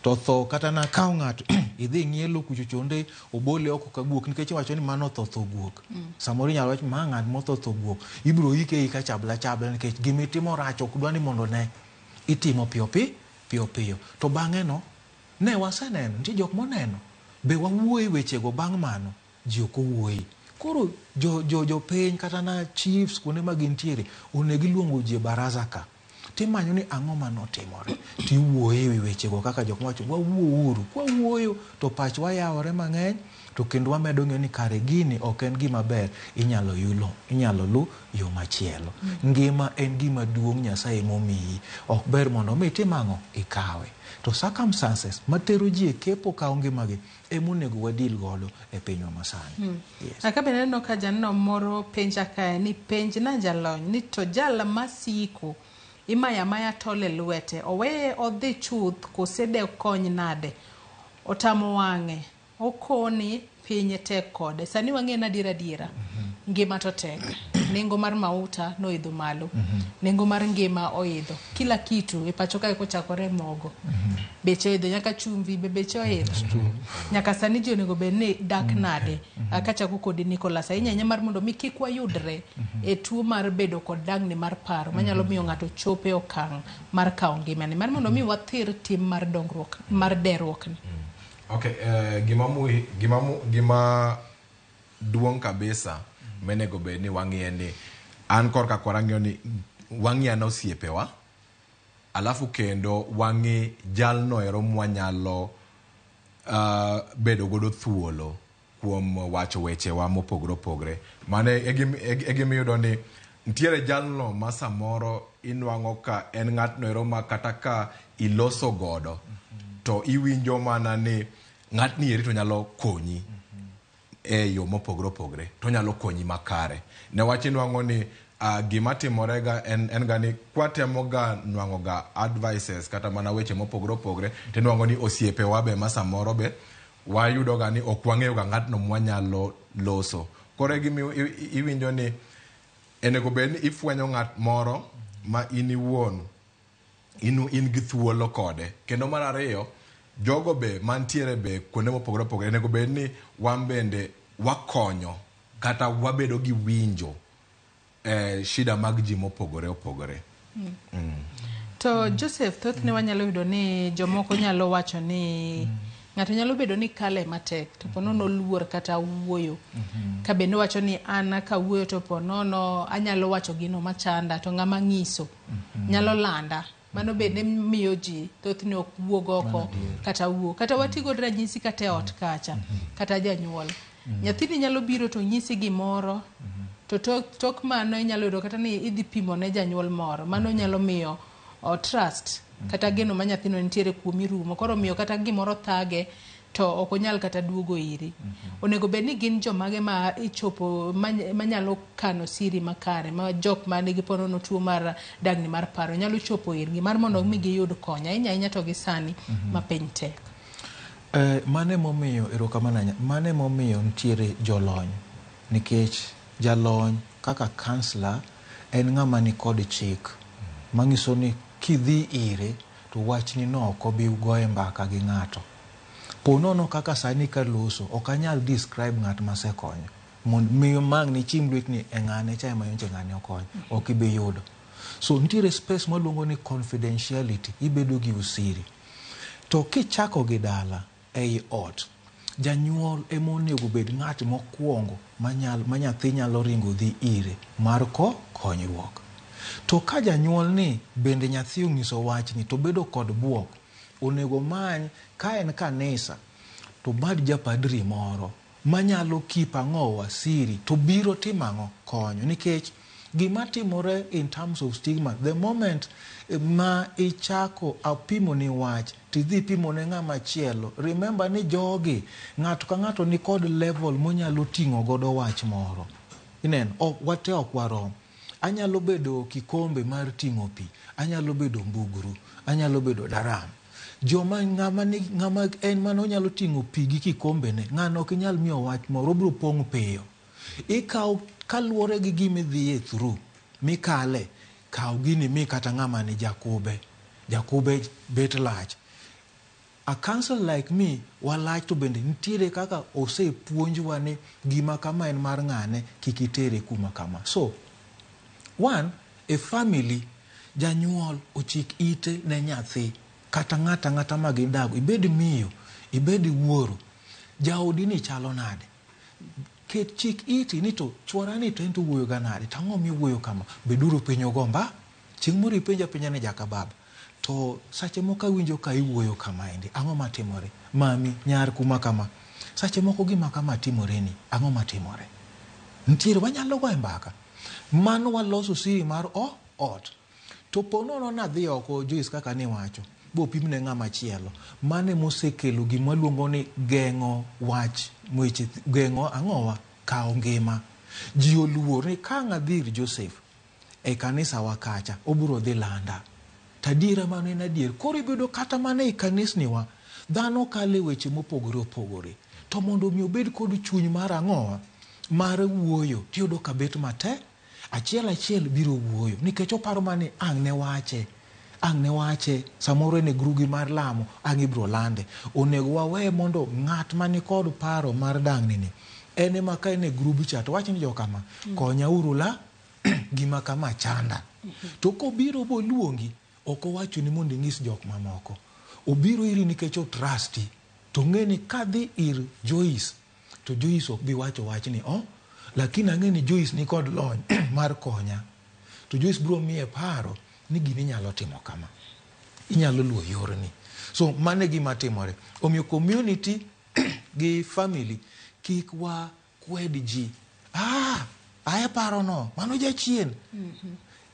To tho kata na kaw ng'ato, idhi ng'ielo kucho chonde, obole oko ka guok, nikech iwacho ni mano tho tho guok. Samoro inyalo wach ma ng'at motho tho guok. Ibiro ike ika chabla chabla nikech gimitimo rach ok dwa ni mondo ne itimo piyo piyo piyo. To bang'e no, ne waseneno, nitie jok moneno. Be wawuoye wechego bang' mano? Ji ok owuoye. Koro jopiny kata na chiefs kuonde ma gintiere, onego iluongo ji e baraza ka. Timanyo ni ang'o manotimore. Tiwuoye ewi wechego kaka jok mawacho, wawuouru. Kwawuoyo to pachwa yawore mang'eny, to kendo wamedo ng'eyo ni kare gini ok en gima ber, inyalo yulo, inyalo lu yo machielo. Ngima en gima duong' Nyasaye momiyi. Ok ber mondo mi itim ang'o? Ikawe. To circumstances matero ji e kepo kawo ngimagi emonego wadil godo e pinywa masani. Yes. Aka bende aneno ka janeno moro penja kae ni penj na jalony ni to jal masiko imayo amaya tol e lwete oweye odhi chuth kose de kony nade? Otamo wang'e okoni piny tek kode. Sani wang'e ni adiera adiera ngima to tek. Nengo mar mauta noidho malo. Nengo mar ngima oidho. Kila kitu e pacho kae kochakore mogo. Beche oidho nyaka chumvi be beche oidho. Nyaka sani ji onego bed ni dak nade. Kachako kodi Nicholas, ahinya ahinya mar mondo mi kik wayudre e tuo mar bedo kod dang'ni mar paro manyalo miyo ng'ato chope okang' mar kawo ngimane. Mar mondo mi wathir tim mar dongruok mar derruok ni. Okay, gima duong' kabisa menego bed ni wang'iye ni an korka kora ang'iyo ni wang'i ana osiepewa, alafu kendo wang'i jalno ero mwanyalo bedo godo thuolo kuom wacho wechewa mopogore opogore. Mano e gima iyudo ni nitiere jalno ma samoro inwang'o ka en ng'atno ero ma kata ka iloso godo to iwinjo mana ni ng'atni eri to nyalo konyi e yo mopogore opogore, to onyalo konyi makare. Newach inwang'o ni gima timore ga en ga ni kwatemo ga nwang'o ga advices kata mana weche mopogore opogore, tinwang'o ni osiepewa be ma samoro be wayudo ga ni ok wang'eyo ga ng'atno mwanyalo loso. Koro e gima iwinjo ni Onego bed ni ifwenyo ng'at moro ma in iwuon in gi thuolo kode. Kendo mar ariyo, jogo be mantiere be kuonde mopogore opogore onego bed ni wan bende wakonyo kata wabedo gi winjo shida mag ji mopogore opogore. To Joseph, thothne wanyalo yudo ni jomoko nyalo wacho ni ng'ato nyalo bedo ni kale matek to po nono oluor kata wuoyo. Ka bende wacho ni an kawuoyo to po nono anyalo wacho gino machanda to ng'ama ng'iso nyalo landa. Mano bende miyo ji thothne ok wuog oko kata wuo. Kata wati kod ranyisi kata e ot kacha, kata janyuol. Nyathini nyalo biro to nyisi gimoro, to tok mano inyalo yudo kata ni idhi pimo ne janyuol moro. Mano nyalo miyo trust kata geno ma nyathino nitiere kuomi rumo. Koro miyo kata gimoro thage to ok onyal kata duogo iri. Onego bed ni gin jomage ma ichopo manyalo kano siri makare, ma jok manigi ponono tuo mar dagni mar paro nyalo chopo irgi mar mondo mi giyud kony ahinya ahinya to gi sani ma piny tek. Mane momiyo erokamano, mane momiyo nitiere jolony, nikech jalony kaka counselor en ng'ama nikod chik manyiso ni kidhi ire to wachni no ok obi goye mbaka gi ng'ato. Po nono kaka sani kaloso ok anyal describe ng'at masekonyo mondo miyo mang' chim lwet ni e ng'ane cha ema nyocha ng'ane okonyo, ok ibi yudo. So nitiere space mwaluongo ni confidentiality, ibedo gi usiri. To kichako gi dala ei ot, janyuol ema onego bed ng'at mokwongo ma nyathi nyalo ringo dhi ire mar konyruok. To ka janyuol ni bende nyathi onyiso wachni to bedo kod buok, onego many ka en kanisa to bad japadri moro manyalo keep ang'owa siri to biro timo ang'o konyo. Nikech gima timore in terms of stigma, the moment ma ichako apimo ni wach tidhi pimo ne ng'ama chielo, remember ni jogi ng'ato ka ng'ato ni kod level monyalo ting'o godo wach moro. Ineno, wate ok warom. Anyalo bedo kikombe mar ting'o pi, anyalo bedo mbugru, anyalo bedo daram. Joma ng'ama en mano nyalo ting'o pi gi kikombene, ng'ano ok inyal miyo wach moro, obiro pong' piyo. Ikaw kaluwore gi gima idhiye through, mikale, kaw gini mi kata ng'ama ni jakube. Jakube bet lach. A counsel like me, walach to bende nitiere kaka osepuonjwa ni gima kama en mar ng'ane, kik itere kuma kama. So, one, a family, janyuol ochik ite ne nyathi, kata ng'ata ng'ata ma gidago, ibed miyo, ibed wuoro, jaodi ni chalo nade? Ket chik iti ni to chuora ni to en to wuoyo ga nade? To ang'o miwuoyo kama? Beduru piny ugomba. Chieng' moro ipenja penja ni jaka baba. To sache moko awinjo ka iwuoyo kama endi, ang'o matimore? Mami, nyar kuma kama. Sache moko gima kama timore ni, ang'o matimore? Nitiere wanyalo goyo mbaka. Mano waloso siri mar ot. To po nono nadhi oko Joyce kaka niwacho, bopim ne ng'ama chielo. Mane mosekelo gima waluongo ni geng'o wach, weche geng'o ang'owa, kawo ngima. Ji oluor ni ka ang' adhi ir Joseph e kanisa wa kacha, obiro dhi landa. Tadiera mano en adier. Koro ibedo kata mana e kanisni wa, dhano kale weche mopogore opogore. To mondo mi obed kod chuny mar ang'owa, mar wuoyo, tiyudo ka bet matek. Achiel achiel biro wuoyo nikech oparo mana ni ang' ne wache, ang' ne wache, samoro en e grugi mar lamo, ang' ibiro lande. Onego wawe mondo ng'at mani kod paro mar dang'ni ni, en ema ka en e grubi cha to wach ni jokama, konya uru la gima kama chanda. To kobiro boluongi, ok owacho ni mondo ing'is jok mamoko. Obiro iri nikech o trusti. To ng'e ni kadhi ir Joyce, to Joyce ok bi wacho wachni, oh, lakini ang'e ni Joyce ni kod lony mar konya. To Joyce biro miye paro ni gini inyalo timo kama. Inyalo luwo yorni. So mano e gima timore. Omiyo community gi family kik wa kwed ji. Ah, aye paro no, mano jachien.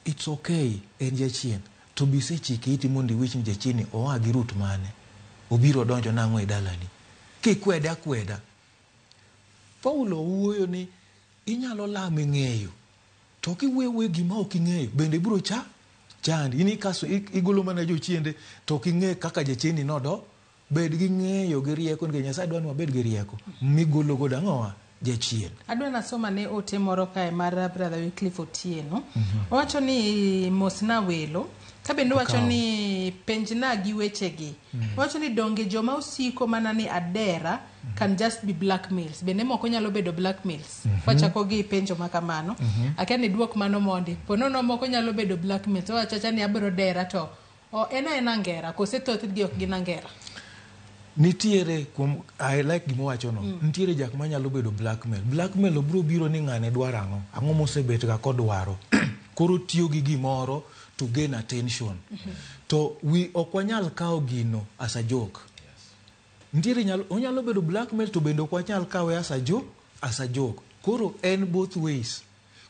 It's okay, en jachien. To be isechike iti mondo iwinj ni jachien ni oa gi route mane. Obiro donjo nang'o e dalani. Kikwede akweda. Paulo wuoyo ni inyalo lamo e ng'eyo. To kiwuoyo wuoyo gima ok ing'eyo, bende biro chandi. In ikaso, igolo mana jochiende, to ok ing'e kaka jachiendni nodo. Bed gi ng'eyo gi rieko, nikech Nyasaye dwaro ni wabed gi rieko. Migolo godo ang'owa? Jachien. Adwa nasoma ne ote moro kae mar brother Wycliffe Otieno. Owacho ni mosna welo. Ka bende owacho Okawo. ni penjna gi wechegi. Owacho ni donge joma osiko mana ni adera can just be blackmails. Bende moko nyalo bedo blackmails. Wachako gi penjo ma kamano. Akia ni duok mano mondi. Po nono moko nyalo bedo blackmails. Owacho acha ni abiro dera to o en aena ngera kose thothgi ok gin angera. Nitiere kuom I like gima owachono. Nitiere jak manyalo bedo blackmail. Blackmail obiro biro ni ng'ane dwaro ang'o. Ang'o mosebet ga kodwaro. Koro tiyo gi gimoro to gain attention. To wi ok wanyal kawo gino as a joke. Nitiere nyalo, onyalo bedo blackmail to bende ok wanyal kawe as a joke, as a joke. Koro en both ways.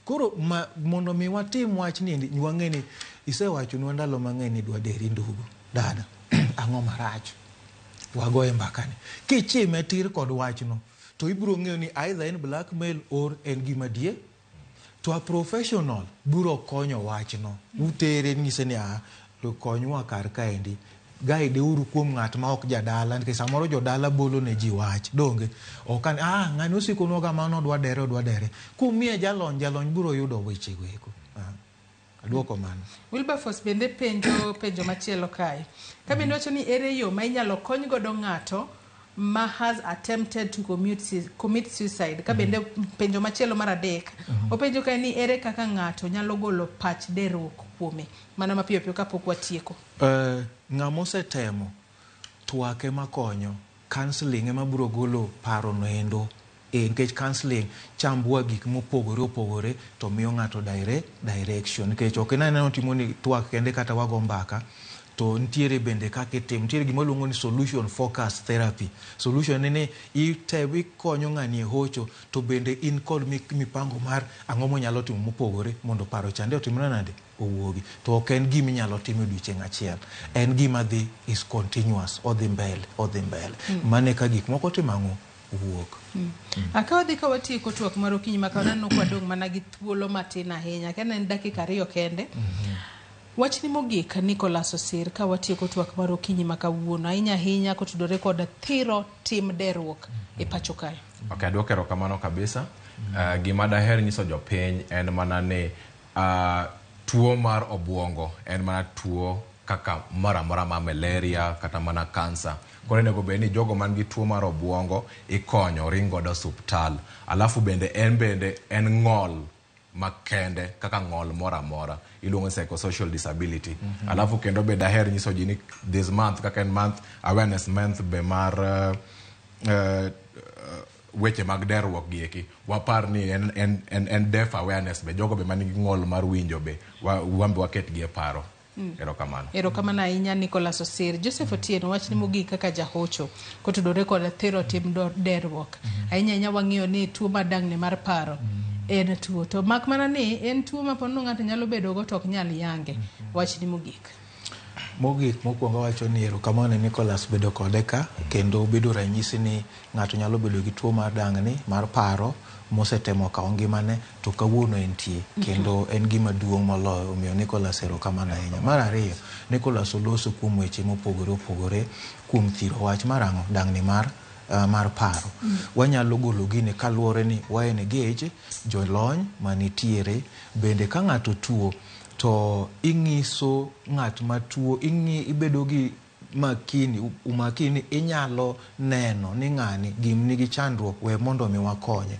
Koro ma, mondo mi watim wach ni endi, wang'e ni isewachonwa ndalo mang'eny ni dwa deri ndugu. Dada, ang'o marach? Wagoye mbakani. Kichime tir kod wachno, to ibiro ng'eyo ni either en blackmail or en gima die. To a professional biro konyo wachno. Utere nyise ni ah, to konywa kar kaendi. Guide uru kuom ng'at ma ok jadala nikech samoro jodala bolo ne ji wach. Donge? Ok an ah ng'ani osikonwa kamano odwa dere odwa dere. Kumiye jalony, jalony biro yudo weche go eko. Ah. Aduoko mano. Wilberforce bende penjo penjo machielo kae. Ka bende wacho ni ere yo ma inyalo kony godo ng'ato ma has attempted to commit suicide. Ka bende penjo machielo mar adek, openjo kae ni ere kaka ng'ato nyalo golo pach derruok kuome. Mana mapiyo piyo kapok watieko. Ng'ama osetemo twak ema konyo, counseling ema biro golo paro no endo. Nikech counseling chambwa gik mopogore opogore to miyo ng'ato direction. Nikech ok ineno timo ni twak kende kata wago mbaka, to nitiere bende kaka itimo. Nitiere gima waluongo ni solution focused therapy. Solution en ni ikonyo ng'ani e hocho to bende in kod mipango mar ang'o monyalo timo mopogore mondo paro chande otimre nade owuogi. To ok en gima inyalo timo e odiochieng' achiel. En gima dhi is continuous, odhi mbele, odhi mbele. Mane ka gik moko timo ang'o? Wuok. Aka wadhi ka watieko twak mar okinyi ma kawuono ok wadong' mana gi thuolo matin ahinya. Kendo en dakika 2 kende. Wachni mogik Nicholas Osir ka watieko twak mar okinyi ma kawuono ahinya ahinya kotudore kod thiro tim derruok e pacho kae. Ok, aduoko erokamano kabisa. Gima daher nyiso jopiny en mana ni tuo mar obuongo en mana tuo kaka moro amora ma malaria kata mana kansa. Koro onego bed ni jogo man gi tuo mar obuongo ikonyo ring godo osuptal. Alafu bende en ng'ol makende kaka ng'ol moro amora iluongo ni psychosocial disability. Alafu kendo be daher nyiso ji ni this month kaka en month awareness month be mar weche mag derruok gi eki wapar ni en deaf awareness be jogo be manigi ng'ol mar winjo be wan be waket gi e paro. Erokamano. Erokamano ahinya Nicholas Osir. Joseph Otieno, wachni mogik kaka jahocho kotudore kod thiro tim derruok. Ahinya ahinya wang'eyo ni tuo mar dang'ni mar paro en tuo, to mak mana ni en tuo ma ponono ng'ato nyalo bedo go to ok nyal yange. Wachni mogik. Mogik mokwongo wacho ni erokamano ne Nicholas bedo kode ka kendo bedo ranyisi ni ng'ato nyalo bedo gi tuo mar dang'ni mar paro mosetemo kawo ngimane to kawuono entie kendo en gima duong' moloyo, omiyo Nicholas erokamano ahinya. Mar ariyo, Nicholas oloso kuom weche mopogore opogore kuom thiro wach mar ang'o dang'ni mar paro. Wanyalo golo gini kaluwore ni wa engage jolony manitiere bende ka ng'ato tuo to ing'iso ng'at matuo, ibedo gi makini, umakini inyalo neno ni ng'ani gim nigi chandruok we mondo mi wakonye.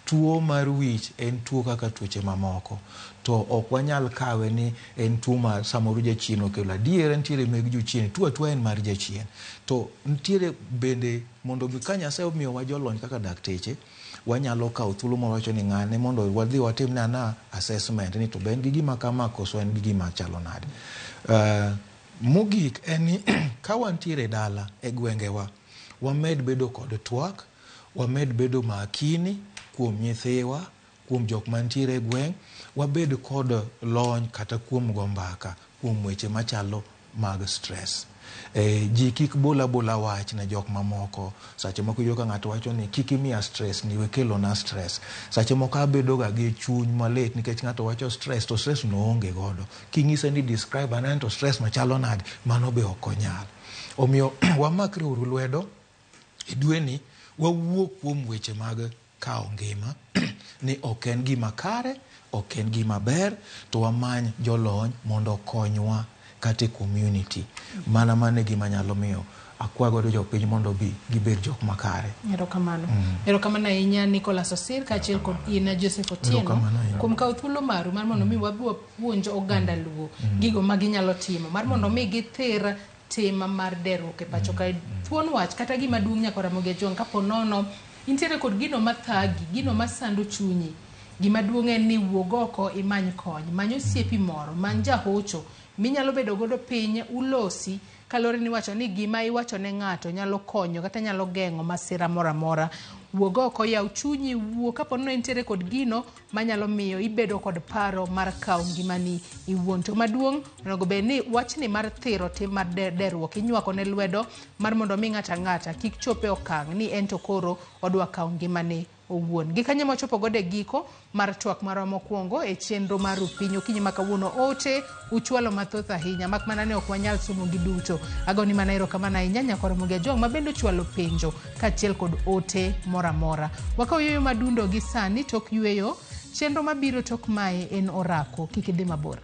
Tuo mar wich en tuo kaka tuoche mamoko to ok wanyal kawe ni en tuo ma samoro jachien okelo. Adier nitiere meg jochien, tuo atua en mar jachien. To nitiere bende mondo mi ka Nyasaye omiyowa jolony kaka dakteche, wanyalo kawo thuolo moro wacho ni ng'ane mondo wadhi watimne ana assessment ni to be en gi gima kama koso en gi gima chalo nade. Mogik en ni ka wantiere dala e gwengewa, wamed bedo kod twak, wamed bedo makini kuom nyithiwa, kuom jok mantiere e gweng', wabed kod lony kata kuom go mbaka kuom weche machalo mag stress. Ji kik bola bola wach ne jok mamoko. Sache moko iyudo ka ng'ato wacho ni kik imiya stress, ni we kelona stress. Sache moko abedo ga gi chuny malit nikech ng'ato wacho stress to stress no oonge godo. King'ise ni describe ane to stress machalo nade, mano be ok onyal. Omiyo wamakre uru lwedo e dweni, wawuo kuom weche mag kawo ngima ni ok en gima kare, ok en gima ber, to wamany jolony mondo okonywa kata e community. Mana mano e gima nyalo miyo akwa godo jopiny mondo obi gibed jok makare. Erokamano. Erokamano ahinya Nicholas Osir kaachiel kod in Joseph Otieno Erokamano ahinya. kuom kawo thuolo maru mar mondo mi wabi wapuonj oganda Luo gigo ma ginyalo timo mar mondo mi githir tim mar derruok e pacho kae. Thuon wach kata gima duong' nyaka Ramogi Ajwang' kapo nono intiere kod gino mathagi, gino masando chunyi. Gima duong' en ni wuog oko imany kony, many osiepi moro, many jahocho minyalo bedo godo piny ulosi kaluwore ni iwacho ni gima iwacho ne ng'ato nyalo konyo kata nyalo geng'o masira moro amora. Wuog oko, yaw chunyi, wuo kapo ni intiere kod gino manyalo miyo ibedo kod paro mar kawo ngimani iwuon. To maduong' onego bed ni wachni mar thiro tim mar derruok inywako ne lwedo mar mondo mi ng'ato ang'ata kik chop e okang' ni en to koro odwa kawo ngimane owuon. Gi kanyo wachopo godo e giko mar twak marwa mokwongo e chenro mar Rupiny okinyi ma kawuono. Ote uchwalo mathoth ahinya mak mana ne ok wanyal somo gi duto. Agoni mana erokamano ahinya nyakwa Ramogi Ajwang' ma bende ochwalo penjo kaachiel kod ote moro amora. Wakaw yueyo madundo gi sani tok yueyo. Chenro mabiro tok mae en orako. Kik idhi mabor.